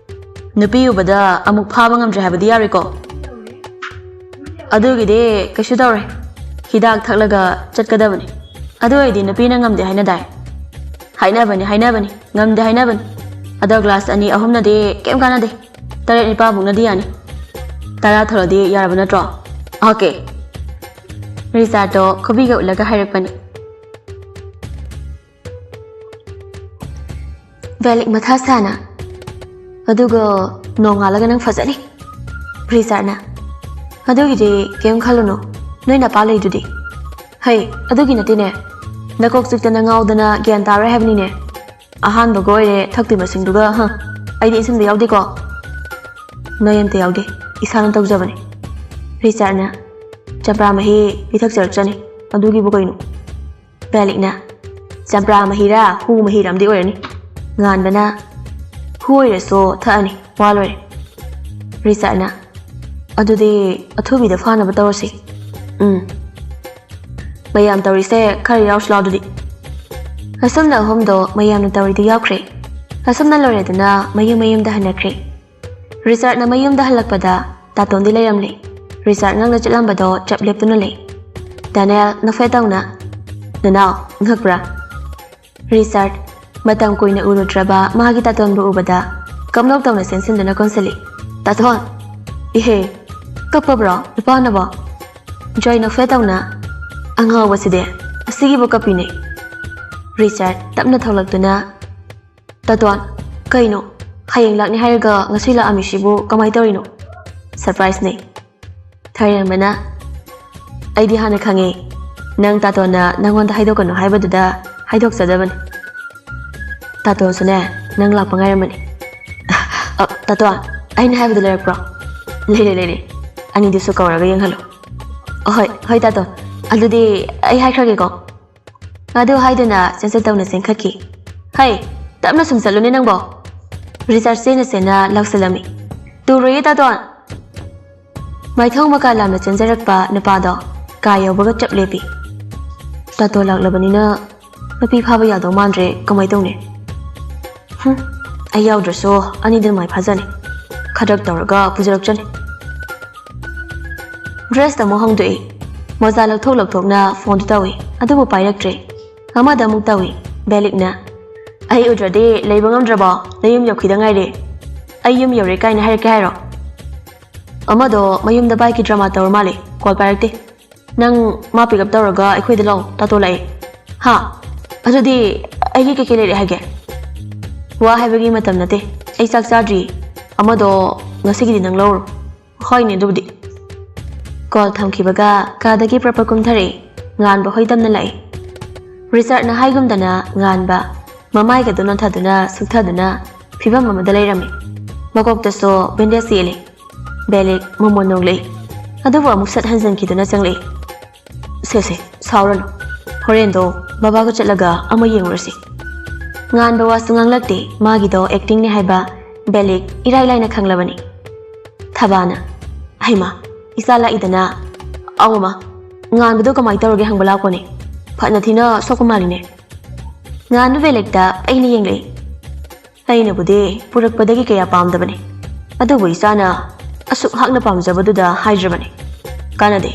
ꯅꯨꯄꯤ ꯎꯕꯗ ꯑꯃꯨꯛ ꯐꯥꯕ ꯉꯝꯗ꯭ꯔꯦ ꯍꯥꯏꯕꯗꯤ ꯌꯥꯔꯣꯏꯀꯣ꯫ ꯑꯗꯨꯒꯤꯗꯤ ꯀꯩꯁꯨ ꯇꯧꯔꯣꯏ꯫ ꯍꯤꯗꯥꯛ ꯊꯛꯂꯒ ꯆꯠꯀꯗꯕꯅꯤ꯫ ꯑꯗꯨ ꯑꯣꯏꯔꯗꯤ ꯅꯨꯄꯤꯅ ꯉꯝꯗꯦ ꯍꯥꯏꯅꯗꯥꯏ? ꯍꯥꯏꯅꯕꯅꯤ, ꯍꯥꯏꯅꯕꯅꯤ꯫ ꯉꯝꯗꯦ ꯍꯥꯏꯅꯕꯅꯤ꯫ ꯑꯗꯣ ꯀ꯭ꯂꯥꯁ ꯑꯅꯤ ꯑꯍꯨꯝꯅꯗꯤ ꯀꯩꯝ ꯀꯥꯟꯅꯗꯦ꯫ ꯇꯔꯦꯠ ꯅꯤꯄꯥꯜꯃꯨꯛꯅꯗꯤ ꯌꯥꯅꯤ꯫ ꯇꯔꯥ ꯊꯣꯛꯂꯗꯤ ꯌꯥꯔꯕ ꯅꯠꯇ꯭ꯔꯣ? ꯑꯣꯀꯦ꯫ ꯔꯤꯆꯥꯔꯗꯇꯣ ꯈꯨꯕꯤꯒ ꯎꯠꯂꯒ ꯍꯥꯏꯔꯛꯄꯅꯤ꯫ ꯕꯦꯂꯤꯛ ꯃꯊꯥ ꯁꯥꯅ, "ꯑꯗꯨꯒ ꯅꯣꯡꯉꯥꯜꯂꯒ ꯅꯪ ꯐꯖꯅꯤ꯫" ꯔꯤꯆꯥꯔꯗꯅ, "ꯑꯗꯨꯒꯤꯗꯤ ꯀꯩꯝ ꯈꯜꯂꯨꯅꯨ, ꯅꯣꯏ ꯅꯄꯥ ꯂꯩꯗꯨꯗꯤ꯫" "ꯍꯩ, ꯑꯗꯨꯒꯤ ꯅꯠꯇꯦꯅꯦ, ꯅꯀꯣꯛ ꯆꯤꯛꯇꯅ ꯉꯥꯎꯗꯅ ꯒ꯭ꯌꯥꯟ ꯇꯥꯔꯣꯏ ꯍꯥꯏꯕꯅꯤꯅꯦ꯫ ꯑꯍꯥꯟꯕꯒ ꯑꯣꯏꯔꯦ ꯊꯛꯇꯣꯏ ꯃꯁꯤꯡꯗꯨꯒ, ꯍ, ꯑꯩꯗꯤ ꯏꯟꯁꯤꯟꯕ ꯌꯥꯎꯗꯦꯀꯣ꯫ ꯅꯣꯏ ꯑꯝꯇ ꯌꯥꯎꯗꯦ, ꯏꯁꯥꯅ ꯇꯧꯖꯕꯅꯤ꯫" ꯔꯤꯆꯥꯔꯗꯅ, "ꯆꯝꯄ꯭ꯔꯥ ꯃꯍꯤ ꯄꯤꯊꯛꯆꯔꯛꯆꯅꯤ, ꯑꯗꯨꯒꯤꯕꯨ ꯀꯩꯅꯣ?" ꯕꯦꯂꯤꯛꯅ, "ꯆꯝꯄ꯭ꯔꯥ ꯃꯍꯤꯔꯥ ꯍꯨ ꯃꯍꯤꯔꯥ ꯑꯃꯗꯤ ꯑꯣꯏꯔꯅꯤ꯫" ꯉꯥꯟꯕꯅ, "ꯍꯨ ꯑꯣꯏꯔꯁꯨ ꯊꯛꯑꯅꯤ, ꯋꯥ ꯂꯣꯏꯔꯦ꯫" ꯔꯤꯆꯥꯔꯗꯅ, "ꯑꯗꯨꯗꯤ ꯑꯊꯨꯕꯤꯗ ꯐꯥꯅꯕ ꯇꯧꯔꯁꯤ꯫" "ꯎꯝ꯫ ꯃꯌꯥꯝ ꯇꯧꯔꯤꯁꯦ ꯈꯔ ꯌꯥꯎꯁꯤ ꯂꯥꯎ ꯑꯗꯨꯗꯤ꯫" ꯑꯁꯨꯝꯅ ꯑꯍꯨꯝꯗꯣ ꯃꯌꯥꯝꯅ ꯇꯧꯔꯤꯗꯨ ꯌꯥꯎꯈ꯭ꯔꯦ꯫ ꯑꯁꯨꯝꯅ ꯂꯣꯏꯔꯦꯗꯅ ꯃꯌꯨꯝ ꯃꯌꯨꯝꯗ ꯍꯟꯅꯈ꯭ꯔꯦ꯫ ꯔꯤꯆꯥꯔꯗꯅ ꯃꯌꯨꯝꯗ ꯍꯜꯂꯛꯄꯗ ꯇꯥꯇꯣꯟꯗꯤ ꯂꯩꯔꯝꯂꯦ꯫ ꯔꯤꯆꯥꯔꯗ ꯉꯛꯅ ꯆꯠꯂꯝꯕꯗꯣ ꯆꯞ ꯂꯦꯞꯇꯨꯅ ꯂꯩ꯫ ꯗꯥꯅꯦꯜ ꯅꯣꯛꯐꯦꯠ ꯇꯧꯅ, "ꯅꯅꯥꯎ, ꯉꯛꯄ꯭ꯔꯥ?" ꯔꯤꯆꯥꯔꯗ ꯃꯇꯝ ꯀꯨꯏꯅ ꯎꯔꯨꯗ꯭ꯔꯕ ꯃꯥꯒꯤ ꯇꯥꯇꯣꯟꯕꯨ ꯎꯕꯗ ꯀꯞꯅꯧ ꯇꯧꯅ ꯆꯦꯟꯁꯤꯟꯗꯨꯅ ꯀꯣꯟꯁꯤꯜꯂꯤ꯫ "ꯇꯥꯇꯣꯟ!" "ꯏꯍꯦ, ꯀꯞꯄꯕ꯭ꯔꯣ ꯅꯨꯄꯥꯅꯕꯣ?" ꯖꯣꯏ ꯅꯣꯛꯐꯦꯠ ꯇꯧꯅ, "ꯑꯉꯥꯎꯕꯁꯤꯗꯤ, ꯑꯁꯤꯒꯤꯕꯨ ꯀꯞꯄꯤꯅꯦ꯫" ꯔꯤꯆꯥꯔꯗ ꯇꯞꯅ ꯊꯣꯛꯂꯛꯇꯨꯅ, "ꯇꯥꯇꯣꯟ, ꯀꯩꯅꯣ? ꯍꯌꯦꯡ ꯂꯥꯛꯅꯤ ꯍꯥꯏꯔꯒ ꯉꯁꯤ ꯂꯥꯛꯑꯝꯃꯤꯁꯤꯕꯨ ꯀꯃꯥꯏ ꯇꯧꯔꯤꯅꯣ?" "ꯁꯔꯄ꯭ꯔꯥꯏꯖꯅꯦ꯫" ꯊꯣꯏꯔꯦꯝꯕꯅ, "ꯑꯩꯗꯤ ꯍꯥꯟꯅ ꯈꯪꯉꯦ, ꯅꯪ ꯇꯥꯇꯣꯟꯅ ꯅꯪꯉꯣꯟꯗ ꯍꯥꯏꯗꯣꯛꯀꯅꯨ ꯍꯥꯏꯕꯗꯨꯗ ꯍꯥꯏꯗꯣꯛꯆꯗꯕꯅꯤ꯫ ꯇꯥꯇꯣꯟꯁꯨꯅꯦ, ꯅꯪ ꯂꯥꯛꯄ ꯉꯥꯏꯔꯝꯕꯅꯤ꯫" "ꯑ, ꯇꯥꯇꯣꯟ, ꯑꯩꯅ ꯍꯥꯏꯕꯗꯨ ꯂꯩꯔꯛꯄ꯭ꯔꯣ?" "ꯂꯩꯔꯦ, ꯂꯩꯔꯦ꯫ ꯑꯅꯤꯗꯨꯁꯨ ꯀꯧꯔꯒ ꯌꯦꯡꯍꯜꯂꯨ꯫" "ꯑꯍꯣꯏ, ꯍꯣꯏ ꯇꯥꯇꯣꯟ꯫ ꯑꯗꯨꯗꯤ ꯑꯩ ꯍꯥꯏꯈ꯭ꯔꯒꯦꯀꯣ꯫" ꯑꯗꯨ ꯍꯥꯏꯗꯨꯅ ꯆꯦꯟꯖ ꯇꯧꯅ ꯆꯦꯟꯈꯠꯈꯤ꯫ "ꯍꯩ, ꯇꯞꯅ ꯁꯨꯝ ꯆꯠꯂꯨꯅꯦ ꯅꯪꯕꯣ!" ꯔꯤꯆꯥꯔꯗ ꯆꯦꯟꯅ ꯆꯦꯟꯅ ꯂꯥꯎꯁꯤꯜꯂꯝꯃꯤ꯫ "ꯇꯨꯔꯣꯏꯌꯦ ꯇꯥꯇꯣꯟ!" ꯃꯥꯏꯊꯣꯡ ꯃꯀꯥ ꯂꯥꯝꯅ ꯆꯦꯟꯖꯔꯛꯄ ꯅꯨꯄꯥꯗꯣ ꯀꯥ ꯌꯧꯕꯒ ꯆꯞ ꯂꯦꯞꯄꯤ꯫ "ꯇꯥꯇꯣꯟ ꯂꯥꯛꯂꯕꯅꯤꯅ ꯃꯄꯤ ꯐꯥꯕ ꯌꯥꯗꯧ ꯃꯥꯟꯗ꯭ꯔꯦ, ꯀꯃꯥꯏ ꯇꯧꯅꯤ?" "ꯍꯨꯝ, ꯑꯩ ꯌꯥꯎꯗ꯭ꯔꯁꯨ ꯑꯅꯤꯗꯨꯅ ꯃꯥꯏ ꯐꯥꯖꯅꯤ꯫ ꯈꯗ꯭ꯔꯛ ꯇꯧꯔꯒ ꯄꯨꯖꯔꯛꯆꯅꯤ꯫ ꯗ꯭ꯔꯦꯁꯇ ꯑꯃꯨꯛ ꯍꯣꯡꯗꯣꯛꯏ꯫ ꯃꯣꯖꯥ ꯂꯧꯊꯣꯛ ꯂꯧꯊꯣꯛꯅ ꯐꯣꯟꯗꯨ ꯇꯧꯏ, ꯑꯗꯨꯕꯨ ꯄꯥꯏꯔꯛꯇ꯭ꯔꯦ꯫ ꯑꯃꯗ ꯑꯃꯨꯛ ꯇꯧꯏ꯫ ꯕꯦꯂꯤꯛꯅ, "ꯑꯩ ꯎꯗ꯭ꯔꯗꯤ ꯂꯩꯕ ꯉꯝꯗ꯭ꯔꯕꯣ? ꯅꯌꯨꯝ ꯌꯧꯈꯤꯗ ꯉꯥꯏꯔꯤ꯫ ꯑꯩ ꯌꯨꯝ ꯌꯧꯔꯦ ꯀꯥꯏꯅ ꯍꯥꯏꯔꯛꯀꯦ ꯍꯥꯏꯔꯣ?" ꯑꯃꯗꯣ ꯃꯌꯨꯝꯗ ꯕꯥꯏꯛꯀꯤ ꯗ꯭ꯔꯃꯥ ꯇꯧꯔ ꯃꯥꯜꯂꯦ, ꯀꯣꯜ ꯄꯥꯏꯔꯛꯇꯦ꯫ "ꯅꯪ ꯃꯥ ꯄꯤꯛ ꯑꯞ ꯇꯧꯔꯒ ꯑꯩꯈꯣꯏꯗ ꯂꯥꯛꯑꯣ, ꯇꯥꯇꯣ ꯂꯥꯛꯑꯦ"꯫ "ꯍꯥ? ꯑꯗꯨꯗꯤ ꯑꯩꯒꯤ ꯀꯩꯀꯩ ꯂꯩꯔꯦ ꯍꯥꯏꯒꯦ?" "ꯋꯥ ꯍꯥꯏꯕꯒꯤ ꯃꯇꯝ ꯅꯠꯇꯦ, ꯑꯩ ꯆꯥꯛ ꯆꯥꯗ꯭ꯔꯤ꯫ ꯑꯃꯗꯣ ꯉꯁꯤꯒꯤꯗꯤ ꯅꯪ ꯂꯧꯔꯣ"꯫ "ꯍꯣꯏꯅꯦ ꯑꯗꯨꯕꯨꯗꯤ"꯫ ꯀꯣꯜ ꯊꯝꯈꯤꯕꯒ ꯀꯥꯗꯒꯤ ꯄ꯭ꯔꯞ ꯄ꯭ꯔꯞ ꯀꯨꯝꯊꯔꯛꯏ꯫ ꯉꯥꯟꯕ ꯍꯣꯏ ꯇꯝꯅ ꯂꯥꯛꯏ꯫ ꯔꯤꯆꯥꯔꯗꯅ ꯍꯥꯏꯒꯨꯝꯗꯅ ꯉꯥꯟꯕ ꯃꯃꯥꯏꯒꯗꯨ ꯅꯣꯟꯊꯗꯨꯅ ꯁꯨꯛꯊꯗꯨꯅ ꯐꯤꯕꯝ ꯑꯃꯗ ꯂꯩꯔꯝꯃꯤ꯫ ꯃꯀꯣꯛꯇꯁꯨ ꯕꯦꯟꯗꯦꯖ ꯌꯦꯠꯂꯤ꯫ ꯕꯦꯂꯤꯛ ꯃꯃꯣꯟ ꯅꯣꯡꯂꯛꯏ꯫ ꯑꯗꯨꯕꯨ ꯑꯃꯨꯛ ꯁꯠ ꯍꯟꯖꯤꯟꯈꯤꯗꯨꯅ ꯆꯪꯂꯛꯏ꯫ "ꯁꯦ ꯁꯦ, ꯁꯥꯎꯔꯅꯨ꯫ ꯍꯣꯔꯦꯟꯗꯣ ꯕꯕꯥꯒ ꯆꯠꯂꯒ ꯑꯃ ꯌꯦꯡꯉꯨꯔꯁꯤ"꯫ ꯉꯥꯟꯕ ꯋꯥꯁꯨ ꯉꯥꯡꯂꯛꯇꯦ, ꯃꯥꯒꯤꯗꯣ ꯑꯦꯛꯇꯤꯡꯅꯤ ꯍꯥꯏꯕ ꯕꯦꯂꯤꯛ ꯏꯔꯥꯏ ꯂꯥꯏꯅ ꯈꯪꯂꯕꯅꯤ꯫ ꯊꯕꯥꯅ, "ꯍꯩꯃꯥ, ꯏꯆꯥ ꯂꯥꯛꯏꯗꯅ"꯫ "ꯑꯧ ꯃꯃꯥ, ꯉꯥꯟꯕꯗꯣ ꯀꯃꯥꯏꯅ ꯇꯧꯔꯒꯦ ꯍꯪꯕ ꯂꯥꯛꯄꯅꯦ꯫ ꯐꯅ ꯊꯤꯅ ꯁꯣꯛꯄ ꯃꯥꯜꯂꯤꯅꯦ"꯫ ꯉꯥꯟꯕ ꯕꯦꯂꯤꯛꯇ ꯑꯩꯅ ꯌꯦꯡꯂꯛꯏ꯫ ꯑꯩꯅꯕꯨꯗꯤ ꯄꯨꯔꯛꯄꯗꯒꯤ ꯀꯌꯥ ꯄꯥꯝꯗꯕꯅꯤ, ꯑꯗꯨꯕꯨ ꯏꯆꯥꯅ ꯑꯁꯨꯛ ꯍꯥꯛꯅ ꯄꯥꯝꯖꯕꯗꯨꯗ ꯍꯥꯏꯗ꯭ꯔꯕꯅꯤ꯫ "ꯀꯥꯟꯅꯗꯦ,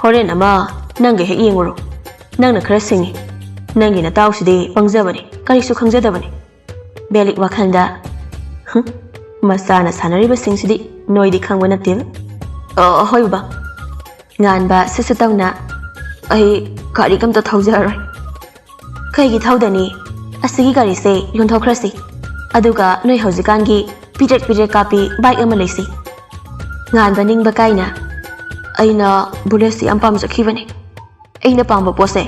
ꯍꯣꯔꯦꯟ ꯑꯃ ꯅꯪꯒ ꯍꯦꯛ ꯌꯦꯡꯉꯨꯔꯣ꯫ ꯅꯪꯅ ꯈꯔ ꯁꯤꯡꯉꯤ꯫ ꯅꯪꯒꯤ ꯅꯇꯥꯎꯁꯤꯗꯤ ꯄꯪꯖꯕꯅꯤ, ꯀꯔꯤꯁꯨ ꯈꯪꯖꯗꯕꯅꯤ"꯫ ꯕꯦꯂꯤꯛ ꯋꯥꯈꯜꯗ, "ꯍꯨꯝ, ꯃꯆꯥꯅ ꯁꯥꯟꯅꯔꯤꯕꯁꯤꯡꯁꯤꯗꯤ ꯅꯣꯏꯗꯤ ꯈꯪꯕ ꯅꯠꯇꯦꯕ"꯫ "ꯑ, ꯍꯣꯏ ꯕꯕꯥ"꯫ ꯉꯥꯟꯕ ꯁꯨꯠ ꯁꯨꯠ ꯇꯧꯅ, "ꯑꯩ ꯒꯥꯔꯤꯒ ꯑꯝꯇ ꯊꯧꯖꯔꯔꯣꯏ"꯫ "ꯀꯩꯒꯤ ꯊꯧꯗꯅꯤ? ꯑꯁꯤꯒꯤ ꯒꯥꯔꯤꯁꯦ ꯌꯣꯟꯊꯣꯛꯈ꯭ꯔꯁꯤ꯫ ꯑꯗꯨꯒ ꯅꯣꯏ ꯍꯧꯖꯤꯛꯀꯥꯟꯒꯤ ꯄꯤꯗ꯭ꯔꯦꯛ ꯄꯤꯗ꯭ꯔꯦꯛ ꯀꯥꯞꯄꯤ ꯕꯥꯏꯛ ꯑꯃ ꯂꯩꯁꯤ"꯫ ꯉꯥꯟꯕ ꯅꯤꯡꯕ ꯀꯥꯏꯅ, "ꯑꯩꯅ ꯕꯨꯂꯦꯠꯁꯤ ꯌꯥꯝ ꯄꯥꯝꯖꯈꯤꯕꯅꯤ꯫ ꯑꯩꯅ ꯄꯥꯝꯕ ꯄꯣꯠꯁꯦ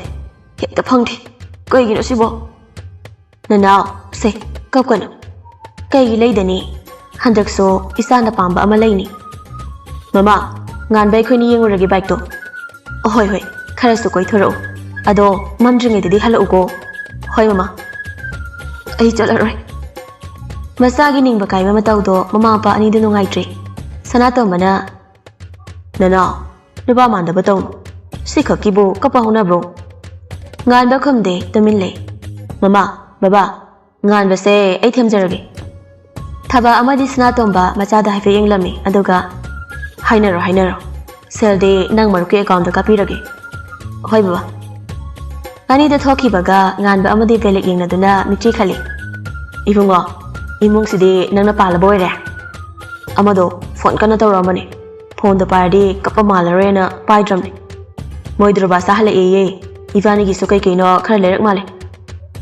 ꯍꯦꯛꯇ ꯐꯪꯗꯦ꯫ ꯀꯩꯒꯤꯅꯣ ꯁꯤꯕꯣ?" "ꯅꯅꯥꯎ, ꯁꯦ, ꯀꯞꯀꯅꯨ꯫ ꯀꯩꯒꯤ ꯂꯩꯗꯅꯤ? ꯍꯟꯗꯛꯁꯨ ꯏꯆꯥꯅ ꯄꯥꯝꯕ ꯑꯃ ꯂꯩꯅꯤ"꯫ "ꯃꯃꯥ, ꯉꯥꯟꯕ ꯑꯩꯈꯣꯏꯅꯤ ꯌꯦꯡꯉꯨꯔꯒꯦ ꯕꯥꯏꯛꯇꯣ"꯫ "ꯑꯍꯣꯏ, ꯍꯣꯏ, ꯈꯔꯁꯨ ꯀꯣꯏꯊꯣꯔꯛꯎ꯫ ꯑꯗꯣ ꯃꯝꯗ꯭ꯔꯤꯉꯩꯗꯗꯤ ꯍꯜꯂꯛꯎꯀꯣ"꯫ "ꯍꯣꯏ, ꯃꯃꯥ"꯫ "ꯑꯩ ꯆꯠꯂꯔꯣꯏ"꯫ ꯃꯆꯥꯒꯤ ꯅꯤꯡꯕ ꯀꯥꯏꯕ ꯃꯇꯧꯗꯣ ꯃꯃꯥ ꯃꯄꯥ ꯑꯅꯤꯗꯨ ꯅꯨꯡꯉꯥꯏꯇ꯭ꯔꯦ꯫ ꯁꯅꯥꯇꯣꯝꯕꯅ, "ꯅꯅꯥꯎ, ꯅꯨꯄꯥ ꯃꯥꯟꯗꯕ ꯇꯧꯅꯨ꯫ ꯁꯤꯈꯛꯀꯤꯕꯨ ꯀꯞꯄ ꯍꯧꯅꯕ꯭ꯔꯣ?" ꯉꯥꯟꯕ ꯈꯨꯝꯗꯦ, ꯇꯨꯃꯤꯟ ꯂꯩ꯫ "ꯃꯃꯥ, ꯕꯕꯥ, ꯉꯥꯟꯕꯁꯦ ꯑꯩ ꯊꯦꯝꯖꯔꯒꯦ"꯫ ꯊꯕ ꯑꯃꯗꯤ ꯁꯅꯥꯇꯣꯝꯕ ꯃꯆꯥꯗ ꯍꯥꯏꯐꯦꯠ ꯌꯦꯡꯂꯝꯃꯤ, ꯑꯗꯨꯒ, "ꯍꯥꯏꯅꯔꯣ, ꯍꯥꯏꯅꯔꯣ꯫ ꯁꯦꯜꯗꯤ ꯅꯪ ꯃꯔꯨꯞꯀꯤ ꯑꯦꯀꯥꯎꯟꯗ ꯀꯥꯞꯄꯤꯔꯒꯦ꯫" "ꯍꯣꯏ ꯕꯕꯥ꯫" ꯑꯅꯤꯗ ꯊꯣꯛꯈꯤꯕꯒ ꯉꯥꯟꯕ ꯑꯃꯗꯤ ꯕꯦꯂꯤꯛ ꯌꯦꯡꯅꯗꯨꯅ ꯃꯤꯠꯆꯤ ꯈꯜꯂꯤ꯫ "ꯏꯕꯨꯡꯉꯣ, ꯏꯃꯨꯡꯁꯤꯗꯤ ꯅꯪꯅ ꯄꯥꯜꯂꯕ ꯑꯣꯏꯔꯦ꯫" ꯑꯃꯗꯣ ꯐꯣꯟ ꯀꯟꯅ ꯇꯧꯔꯛꯑꯝꯕꯅꯤ꯫ ꯐꯣꯟꯗꯣ ꯄꯥꯏꯔꯗꯤ ꯀꯞꯄ ꯃꯥꯜꯂꯔꯣꯏꯅ ꯄꯥꯏꯗ꯭ꯔꯕꯅꯤ꯫ "ꯃꯣꯏ ꯗꯨꯔꯕꯥꯁꯥ ꯍꯜꯂꯛꯑꯦꯌꯦ꯫ ꯏꯕꯥꯅꯤꯒꯤꯁꯨ ꯀꯩ ꯀꯩꯅꯣ ꯈꯔ ꯂꯩꯔꯛ ꯃꯥꯜꯂꯦ꯫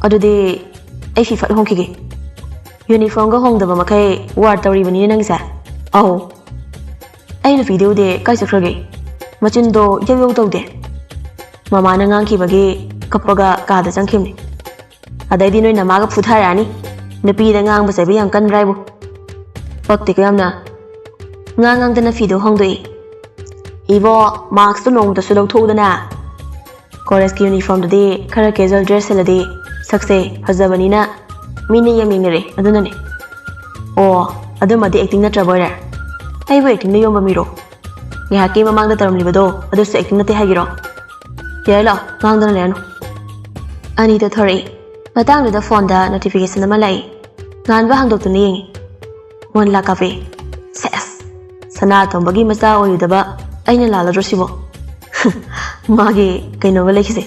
ꯑꯗꯨꯗꯤ ꯑꯩ ꯐꯤ ꯐꯠ ꯍꯣꯡꯈꯤꯒꯦ꯫" ꯌꯨꯅꯤꯐꯣꯔꯝꯒ ꯍꯣꯡꯗꯕ ꯃꯈꯩ ꯋꯥꯔ ꯇꯧꯔꯤꯕꯅꯤꯅꯦ ꯅꯪꯁꯦ꯫ "ꯑꯧ꯫" "ꯑꯩ ꯅꯨꯄꯤꯗꯨꯗꯤ ꯀꯥꯏ ꯆꯠꯈ꯭ꯔꯒꯦ? ꯃꯆꯤꯟꯗꯣ ꯌꯧ ꯌꯧ ꯇꯧꯗꯦ꯫" ꯃꯃꯥꯅ ꯉꯥꯡꯈꯤꯕꯒꯤ ꯀꯞꯄꯒ ꯀꯥꯗ ꯆꯪꯈꯤꯕꯅꯤ꯫ "ꯑꯗꯩꯗꯤ ꯅꯣꯏ ꯅꯃꯥꯒ ꯐꯨꯊꯔꯛꯑꯅꯤ꯫ ꯅꯨꯄꯤꯗ ꯉꯥꯡꯕ ꯆꯩꯕ ꯌꯥꯝ ꯀꯟꯕ꯭ꯔꯥ ꯍꯥꯏꯕꯨ?" ꯄꯛꯇꯦꯀꯣ ꯌꯥꯝꯅ꯫ ꯉꯥꯡ ꯉꯥꯡꯗꯅ ꯐꯤꯗꯣ ꯍꯣꯡꯗꯣꯛꯏ꯫ "ꯏꯕꯣ, ꯃꯥꯛꯁꯇꯣ ꯅꯣꯡꯃꯇꯁꯨ ꯂꯧꯊꯣꯛꯎꯗꯅ꯫" ꯀꯣꯂꯦꯖꯀꯤ ꯌꯨꯅꯤꯐꯣꯔꯝꯗꯨꯗꯤ ꯈꯔ ꯀꯦꯖꯨꯋꯦꯜ ꯗ꯭ꯔꯦꯁ ꯁꯦꯠꯂꯗꯤ ꯁꯛꯁꯦ ꯐꯖꯕꯅꯤꯅ ꯃꯤꯅ ꯌꯥꯝ ꯌꯦꯡꯅꯔꯦ, ꯑꯗꯨꯅꯅꯦ꯫ "ꯑꯣ, ꯑꯗꯨꯃꯗꯤ ꯑꯦꯛꯇꯤꯡ ꯅꯠꯇ꯭ꯔꯕ ꯑꯣꯏꯔꯦ꯫ ꯑꯩꯕꯨ ꯑꯦꯛꯇꯤꯡꯗ ꯌꯣꯟꯕ ꯃꯤꯔꯣ? ꯉꯥꯏꯍꯥꯛꯀꯤ ꯃꯃꯥꯡꯗ ꯇꯧꯔꯝꯂꯤꯕꯗꯣ ꯑꯗꯨꯁꯨ ꯑꯦꯛꯇꯤꯡ ꯅꯠꯇꯦ ꯍꯥꯏꯒꯤꯔꯣ? ꯌꯥꯔꯦ, ꯂꯥꯛꯑꯣ, ꯉꯥꯡꯗꯅ ꯂꯩꯔꯅꯨ꯫" ꯑꯅꯤꯗꯣ ꯊꯣꯔꯛꯏ꯫ ꯃꯇꯥꯡꯗꯨꯗ ꯐꯣꯟꯗ ꯅꯣꯇꯤꯐꯤꯀꯦꯁꯟ ꯑꯃ ꯂꯥꯛꯏ꯫ ꯉꯥꯟꯕ ꯍꯥꯡꯗꯣꯛꯇꯨꯅ ꯌꯦꯡꯉꯤ꯫ ꯋꯥꯟ ꯂꯥꯛ ꯀꯥꯞꯄꯦ꯫ ꯁꯦꯁ! ꯁꯅꯥꯇꯣꯝꯕꯒꯤ ꯃꯆꯥ ꯑꯣꯏꯔꯨꯗꯕ ꯑꯩꯅ ꯂꯥꯜꯂꯗ꯭ꯔꯣ ꯁꯤꯕꯣ? ꯃꯥꯒꯤ ꯀꯩꯅꯣꯒ ꯂꯩꯈꯤꯁꯦ꯫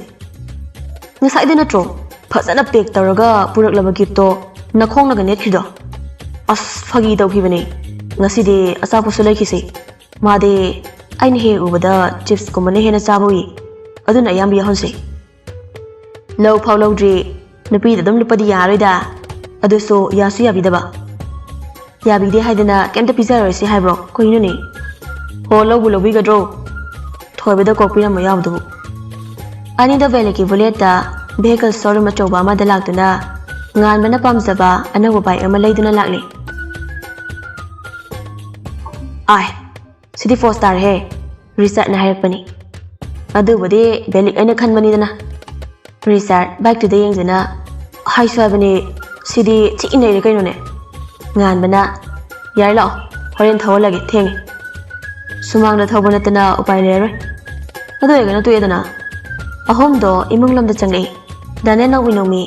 ꯉꯁꯥꯏꯗ ꯅꯠꯇ꯭ꯔꯣ ꯐꯖꯅ ꯄꯦꯛ ꯇꯧꯔꯒ ꯄꯨꯔꯛꯂꯕ ꯒꯤꯐꯇꯣ ꯅꯈꯣꯡꯅꯒ ꯅꯦꯠꯈ꯭ꯔꯤꯗꯣ? ꯑꯁ, ꯐꯥꯒꯤ ꯇꯧꯈꯤꯕꯅꯦ꯫ ꯉꯁꯤꯗꯤ ꯑꯆꯥꯄꯣꯠꯁꯨ ꯂꯩꯈꯤꯁꯦ꯫ ꯃꯥꯗꯤ ꯑꯩꯅ ꯍꯦꯛ ꯎꯕꯗ ꯆꯤꯞꯁꯀꯨꯝꯕꯅ ꯍꯦꯟꯅ ꯆꯥꯕ ꯎꯏ꯫ ꯑꯗꯨꯅ ꯑꯌꯥꯝꯕ ꯌꯥꯎꯍꯟꯁꯦ꯫ ꯂꯧ ꯐꯥꯎ ꯂꯧꯗ꯭ꯔꯤ꯫ ꯅꯨꯄꯤꯗ ꯑꯗꯨꯝ ꯂꯨꯞꯄꯗꯤ ꯌꯥꯔꯣꯏꯗ꯫ ꯑꯗꯨꯁꯨ ꯌꯥꯁꯨ ꯌꯥꯕꯤꯗꯕ꯫ ꯌꯥꯕꯤꯗꯦ ꯍꯥꯏꯗꯅ ꯀꯩꯝꯇ ꯄꯤꯖꯔꯣꯏꯁꯤ ꯍꯥꯏꯕ꯭ꯔꯣ? ꯀꯩꯅꯣꯅꯦ? ꯍꯣ, ꯂꯧꯕꯨ ꯂꯧꯕꯤꯒꯗ꯭ꯔꯣ? ꯊꯣꯏꯕꯗ ꯀꯣꯛ ꯄꯤꯔꯝꯕ ꯌꯥꯎꯕꯗꯨꯕꯨ꯫ ꯑꯅꯤꯗ ꯕꯦꯂꯦꯀꯤ ꯕꯨꯂꯦꯠꯇ ꯚꯦꯍꯤꯀꯜ ꯁꯣꯔꯨꯝ ꯑꯆꯧꯕ ꯑꯃꯗ ꯂꯥꯛꯇꯨꯅ ꯉꯥꯟꯕꯅ ꯄꯥꯝꯖꯕ ꯑꯅꯧꯕ ꯕꯥꯏꯛ ꯑꯃ ꯂꯩꯗꯨꯅ ꯂꯥꯛꯂꯤ꯫ "ꯑꯥꯏ, ꯁꯤꯗꯤ ꯄꯣꯁ ꯇꯥꯔꯦꯍꯦ," ꯔꯤꯆꯥꯔꯗꯅ ꯍꯥꯏꯔꯛꯄꯅꯤ꯫ "ꯑꯗꯨꯕꯨꯗꯤ ꯕꯦꯂꯤꯛ ꯑꯩꯅ ꯈꯟꯕꯅꯤꯗꯅ꯫" ꯔꯤꯆꯥꯔꯗ ꯕꯥꯏꯛꯇꯨꯗ ꯌꯦꯡꯗꯨꯅ, "ꯍꯥꯏꯁꯨ ꯍꯥꯏꯕꯅꯤ, ꯁꯤꯗꯤ ꯊꯤ ꯏꯟꯅꯩꯔꯦ ꯀꯩꯅꯣꯅꯦ?" ꯉꯥꯟꯕꯅ, "ꯌꯥꯔꯦ ꯂꯥꯛꯑꯣ, ꯍꯣꯔꯦꯟ ꯊꯧꯍꯜꯂꯒꯦ, ꯊꯦꯡꯉꯦ꯫" ꯁꯨꯃꯥꯡꯗ ꯊꯧꯕ ꯅꯠꯇꯅ ꯎꯄꯥꯏ ꯂꯩꯔꯔꯣꯏ꯫ ꯑꯗꯨ ꯑꯣꯏꯔꯒꯅ ꯇꯣꯛꯑꯦꯗꯅ꯫ ꯑꯍꯨꯝꯗꯣ ꯏꯃꯨꯡ ꯂꯣꯝꯗ ꯆꯪꯂꯛꯏ꯫ ꯗꯥꯅꯦ ꯅꯣꯡꯃꯤ ꯅꯣꯡꯃꯤ,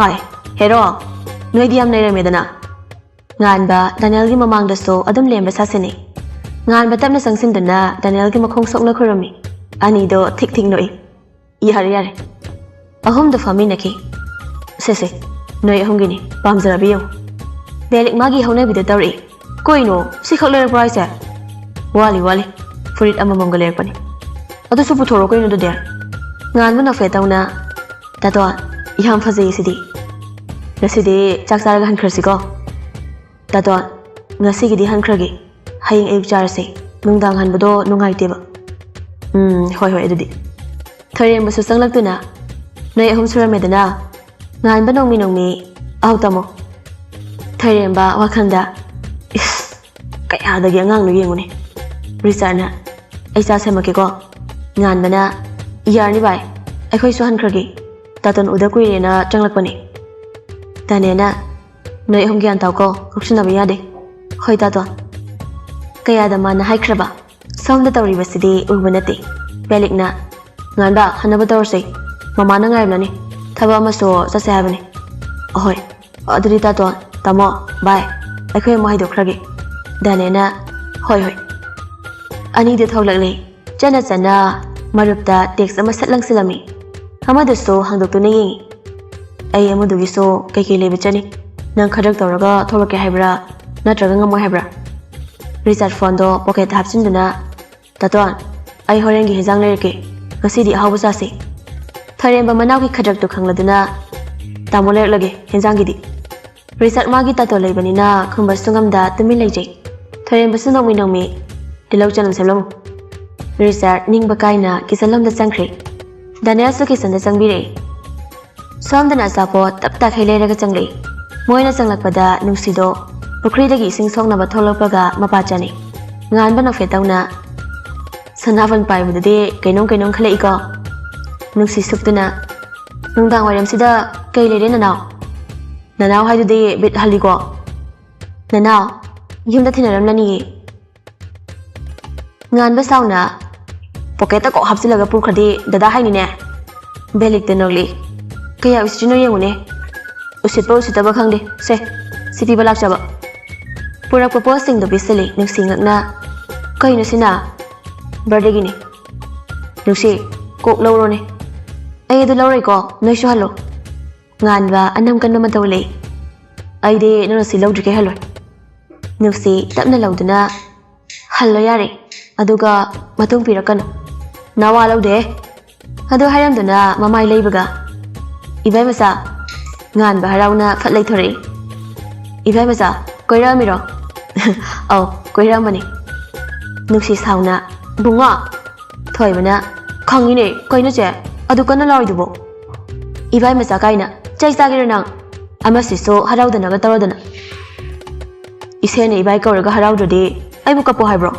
"ꯑꯥꯏ, ꯍꯦꯔꯣ, ꯅꯣꯏꯗꯤ ꯌꯥꯝ ꯅꯩꯔꯝꯃꯦꯗꯅ꯫ ꯉꯥꯟꯕ ꯗꯥꯅꯤꯌꯦꯜꯒꯤ ꯃꯃꯥꯡꯗꯁꯨ ꯑꯗꯨꯝ ꯂꯦꯝꯕ ꯁꯥꯁꯤꯟꯅꯩ꯫ ꯉꯥꯟꯕ ꯇꯞꯅ ꯆꯪꯁꯤꯟꯗꯨꯅ ꯗꯥꯅꯤꯌꯦꯜꯒꯤ ꯃꯈꯣꯡ ꯁꯣꯛꯅ ꯈꯨꯔꯨꯝꯃꯤ꯫ ꯑꯅꯤꯗꯣ ꯊꯤꯛ ꯊꯤꯛ ꯅꯣꯛꯏ꯫ "ꯌꯥꯔꯦ, ꯌꯥꯔꯦ꯫ ꯑꯍꯨꯝꯗꯣ ꯐꯝꯃꯤꯟꯅꯈꯤ꯫ ꯁꯦ, ꯁꯦ, ꯅꯣꯏ ꯑꯍꯨꯝꯒꯤꯅꯤ, ꯄꯥꯝꯖꯔꯕ ꯌꯦꯡꯉꯨ꯫" ꯕꯦꯂꯤꯛ ꯃꯥꯒꯤ ꯍꯧꯅꯕꯤꯗ ꯇꯧꯔꯛꯏ꯫ "ꯀꯩꯅꯣ, ꯁꯤꯈꯛ ꯂꯩꯔꯛꯄ꯭ꯔꯣ ꯍꯥꯏꯁꯦ? ꯋꯥꯠꯂꯤ, ꯋꯥꯠꯂꯤ꯫ ꯐꯨꯔꯤꯠ ꯑꯃꯃꯝꯒ ꯂꯩꯔꯛꯄꯅꯤ꯫ ꯑꯗꯨꯁꯨ ꯄꯨꯊꯣꯔꯛꯑꯣ ꯀꯩꯅꯣ ꯑꯗꯨꯗꯤ꯫" ꯉꯥꯟꯕ ꯅꯣꯛꯐꯦꯠ ꯇꯧꯅ, "ꯇꯥꯇꯣꯟ, ꯌꯥꯝ ꯐꯖꯩ ꯁꯤꯗꯤ꯫ ꯉꯁꯤꯗꯤ ꯆꯥꯛ ꯆꯥꯔꯒ ꯍꯟꯈ꯭ꯔꯁꯤꯀꯣ꯫" "ꯇꯥꯇꯣꯟ, ꯉꯁꯤꯒꯤꯗꯤ ꯍꯟꯈ꯭ꯔꯒꯦ꯫ ꯍꯌꯦꯡ ꯑꯌꯨꯛ ꯆꯥꯔꯁꯦ꯫ ꯅꯨꯡꯗꯥꯡ ꯍꯟꯕꯗꯣ ꯅꯨꯡꯉꯥꯏꯇꯦꯕ꯫" "ꯎꯝ, ꯍꯣꯏ, ꯍꯣꯏ, ꯑꯗꯨꯗꯤ꯫" ꯊꯣꯏꯔꯦꯝꯕꯁꯨ ꯆꯪꯂꯛꯇꯨꯅ, "ꯅꯣꯏ ꯑꯍꯨꯝ ꯁꯨꯔꯝꯃꯦꯗꯅ?" ꯉꯥꯟꯕ ꯅꯣꯡꯃꯤ ꯅꯣꯡꯃꯤ, "ꯑꯧ, ꯇꯥꯃꯣ꯫" ꯊꯣꯏꯔꯦꯝꯕ ꯋꯥꯈꯜꯗ, "ꯏꯁ, ꯀꯌꯥꯗꯒꯤ ꯑꯉꯥꯡꯅꯣ ꯌꯦꯡꯉꯨꯅꯦ꯫" ꯔꯤꯆꯥꯔꯗꯅ, "ꯑꯩ ꯆꯥ ꯁꯦꯝꯃꯛꯀꯦꯀꯣ꯫" ꯉꯥꯟꯕꯅ, "ꯌꯥꯔꯅꯤ ꯚꯥꯏ, ꯑꯩꯈꯣꯏꯁꯨ ꯍꯟꯈ꯭ꯔꯒꯦ꯫ ꯇꯥꯇꯣꯟ ꯎꯗ ꯀꯨꯏꯔꯦꯅ ꯆꯪꯂꯛꯄꯅꯦ꯫" ꯗꯥꯅꯤꯌꯦꯜꯅ, "ꯅꯣꯏ ꯑꯍꯨꯝ ꯒ꯭ꯌꯥꯟ ꯇꯥꯎꯀꯣ, ꯉꯥꯎꯁꯤꯟꯅꯕ ꯌꯥꯗꯦ꯫" "ꯍꯣꯏ, ꯇꯥꯇꯣꯟ꯫" ꯀꯌꯥꯗ ꯃꯥꯅ ꯍꯥꯏꯈ꯭ꯔꯕ? ꯁꯣꯝꯗ ꯇꯧꯔꯤꯕꯁꯤꯗꯤ ꯎꯕ ꯅꯠꯇꯦ꯫ ꯕꯦꯂꯤꯛꯅ, "ꯉꯥꯟꯕ, ꯍꯟꯅꯕ ꯇꯧꯔꯁꯦ꯫ ꯃꯃꯥꯅ ꯉꯥꯏꯔꯝꯂꯅꯤ꯫ ꯊꯕꯛ ꯑꯃꯁꯨ ꯆꯠꯁꯦ ꯍꯥꯏꯕꯅꯤ꯫" "ꯑꯍꯣꯏ꯫ ꯑꯗꯨꯗꯤ ꯇꯥꯇꯣꯟ, ꯇꯥꯃꯣ, ꯚꯥꯏ, ꯑꯩꯈꯣꯏ ꯑꯃꯨꯛ ꯍꯥꯏꯗꯣꯛꯈ꯭ꯔꯒꯦ꯫" ꯗꯥꯅꯤꯌꯦꯜꯅ, "ꯍꯣꯏ, ꯍꯣꯏ꯫" ꯑꯅꯤꯗꯨ ꯊꯣꯛꯂꯛꯂꯦ꯫ ꯆꯠꯅ ꯆꯠꯅ ꯃꯔꯨꯞꯇ ꯇꯦꯛꯁ ꯑꯃ ꯁꯠ ꯂꯪꯁꯤꯜꯂꯝꯃꯤ꯫ ꯑꯃꯗꯨꯁꯨ ꯍꯥꯡꯗꯣꯛꯇꯨꯅ ꯌꯦꯡꯉꯤ꯫ "ꯑꯩ ꯑꯃꯗꯨꯒꯤꯁꯨ ꯀꯩꯀꯩ ꯂꯩꯕ ꯆꯠꯅꯤ꯫ ꯅꯪ ꯈꯗ꯭ꯔꯛ ꯇꯧꯔꯒ ꯊꯣꯛꯂꯛꯀꯦ ꯍꯥꯏꯕ꯭ꯔꯥ, ꯅꯠꯇ꯭ꯔꯒ ꯉꯝꯃꯣꯏ ꯍꯥꯏꯕ꯭ꯔꯥ?" ꯔꯤꯆꯥꯔꯗ ꯐꯣꯟꯗꯣ ꯄꯣꯀꯦꯠꯇ ꯍꯥꯞꯆꯤꯟꯗꯨꯅ, "ꯇꯥꯇꯣꯟ, ꯑꯩ ꯍꯣꯔꯦꯟꯒꯤ ꯍꯦꯟꯖꯥꯡ ꯂꯩꯔꯛꯀꯦ꯫ ꯉꯁꯤꯗꯤ ꯑꯍꯥꯎꯕ ꯆꯥꯁꯤ꯫" ꯊꯣꯏꯔꯦꯝꯕ ꯃꯅꯥꯎꯒꯤ ꯈꯗ꯭ꯔꯛꯇꯨ ꯈꯪꯂꯗꯨꯅ, "ꯇꯥꯃꯣ, ꯂꯩꯔꯛꯂꯒꯦ ꯍꯦꯟꯖꯥꯡꯒꯤꯗꯤ꯫" ꯔꯤꯆꯥꯔꯗ ꯃꯥꯒꯤ ꯇꯥꯇꯣꯟ ꯂꯩꯕꯅꯤꯅ ꯈꯨꯝꯕꯁꯨ ꯉꯝꯗ ꯇꯨꯃꯤꯟ ꯂꯩꯖꯩ꯫ ꯊꯣꯏꯔꯦꯝꯕꯁꯨ ꯅꯣꯡꯃꯤ ꯅꯣꯡꯃꯤ, "ꯇꯤꯜꯍꯧ ꯆꯅꯝ ꯁꯦꯝꯂꯝꯃꯨ꯫" ꯔꯤꯆꯥꯔꯗ ꯅꯤꯡꯕ ꯀꯥꯏꯅ ꯀꯤꯆꯟꯂꯣꯝꯗ ꯆꯪꯈ꯭ꯔꯦ꯫ ꯗꯥꯅꯤꯌꯦꯜꯁꯨ ꯀꯤꯆꯟꯗ ꯆꯪꯕꯤꯔꯛꯏ꯫ ꯁꯣꯝꯗꯅ ꯑꯆꯥꯄꯣꯠ ꯇꯞ ꯇꯥꯈꯩ ꯂꯩꯔꯒ ꯆꯪꯂꯛꯏ꯫ ꯃꯣꯏꯅ ꯆꯪꯂꯛꯄꯗ ꯅꯨꯡꯁꯤꯗꯣ ꯄꯨꯈ꯭ꯔꯤꯗꯒꯤ ꯏꯁꯤꯡ ꯁꯣꯛꯅꯕ ꯊꯣꯛꯂꯛꯄꯒ ꯃꯄꯥ ꯆꯥꯅꯩ꯫ ꯉꯥꯟꯕ ꯅꯣꯛꯐꯦꯠ ꯇꯧꯅ, "ꯁꯅꯥꯕꯨꯟ ꯄꯥꯏꯕꯗꯨꯗꯤ ꯀꯩꯅꯣꯝ ꯀꯩꯅꯣꯝ ꯈꯜꯂꯛꯏꯀꯣ꯫" ꯅꯨꯡꯁꯤ ꯁꯨꯞꯇꯨꯅ, "ꯅꯨꯡꯗꯥꯡ ꯋꯥꯏꯔꯝꯁꯤꯗ ꯀꯩ ꯂꯩꯔꯦ ꯅꯅꯥꯎ? ꯅꯅꯥꯎ ꯍꯥꯏꯗꯨꯗꯤ ꯕꯤꯠ ꯍꯜꯂꯤꯀꯣ꯫ ꯅꯅꯥꯎ, ꯌꯨꯝꯗ ꯊꯤꯟꯅꯔꯝꯂꯅꯤꯌꯦ꯫" ꯉꯥꯟꯕ ꯁꯥꯎꯅ, "ꯄꯣꯀꯦꯠꯇ ꯀꯣꯛ ꯍꯥꯞꯆꯤꯜꯂꯒ ꯄꯨꯈ꯭ꯔꯗꯤ ꯗꯗꯥ ꯍꯥꯏꯅꯤꯅꯦ꯫" ꯕꯦꯂꯤꯛꯇ ꯅꯣꯛꯂꯤ꯫ "ꯀꯌꯥ ꯎꯁꯤꯠꯇ꯭ꯔꯤꯅꯣ ꯌꯦꯡꯉꯨꯅꯦ꯫ ꯎꯁꯤꯠꯄ ꯎꯁꯤꯠꯇꯕ ꯈꯪꯗꯦ꯫ ꯁꯦ, ꯁꯤ ꯄꯤꯕ ꯂꯥꯛꯆꯕ꯫ ꯄꯨꯔꯛꯄ ꯄꯣꯠꯁꯤꯡꯗꯣ ꯄꯤꯁꯤꯜꯂꯤ ꯅꯨꯡꯁꯤ ꯉꯛꯅ꯫ "ꯀꯩꯅꯣ ꯁꯤꯅ?" "ꯕꯥꯔꯗꯦꯒꯤꯅꯤ꯫" "ꯅꯨꯡꯁꯤ, ꯀꯣꯛ ꯂꯧꯔꯣꯅꯦ꯫" "ꯑꯩ ꯑꯗꯨ ꯂꯧꯔꯣꯏꯀꯣ, ꯅꯣꯏꯁꯨ ꯍꯜꯂꯣ꯫" ꯉꯥꯟꯕ ꯑꯅꯝ ꯀꯟꯕ ꯃꯇꯧ ꯂꯩ꯫ "ꯑꯩꯗꯤ ꯅꯪꯅ ꯁꯤ ꯂꯧꯗ꯭ꯔꯤꯈꯩ ꯍꯜꯂꯣꯏ꯫" ꯅꯨꯡꯁꯤ ꯇꯞꯅ ꯂꯧꯗꯨꯅ, "ꯍꯜꯂꯣ ꯌꯥꯔꯦ, ꯑꯗꯨꯒ ꯃꯇꯨꯡ ꯄꯤꯔꯛꯀꯅꯨ꯫" "ꯅꯋꯥ ꯂꯧꯗꯦ꯫" ꯑꯗꯨ ꯍꯥꯏꯔꯝꯗꯨꯅ ꯃꯃꯥꯏ ꯂꯩꯕꯒ, "ꯏꯕꯥꯏ ꯃꯆꯥ꯫" ꯉꯥꯟꯕ ꯍꯔꯥꯎꯅ ꯐꯠ ꯂꯩꯊꯣꯔꯛꯏ꯫ "ꯏꯕꯥꯏ ꯃꯆꯥ, ꯀꯣꯏꯔꯛꯑꯝꯃꯤꯔꯣ?" "ꯑꯧ, ꯀꯣꯏꯔꯛꯑꯝꯕꯅꯤ꯫" ꯅꯨꯡꯁꯤ ꯁꯥꯎꯅ, "ꯕꯨꯡꯉꯣ!" ꯊꯣꯏꯕꯅ, "ꯈꯪꯉꯤꯅꯦ, ꯀꯩꯅꯣ ꯆꯦ, ꯑꯗꯨ ꯀꯟꯅ ꯂꯥꯎꯔꯤꯗꯨꯕꯣ?" "ꯏꯕꯥꯏ ꯃꯆꯥ ꯀꯥꯏꯅ, ꯆꯩ ꯆꯥꯒꯦꯔ ꯅꯪ? ꯑꯃꯁꯤꯁꯨ ꯍꯔꯥꯎꯗꯅꯕ ꯇꯧꯔꯗꯅ꯫ ꯏꯆꯦꯅ ꯏꯕꯥꯏ ꯀꯧꯔꯒ ꯍꯔꯥꯎꯗ꯭ꯔꯗꯤ ꯑꯩꯕꯨ ꯀꯞꯄꯣ ꯍꯥꯏꯕ꯭ꯔꯣ?"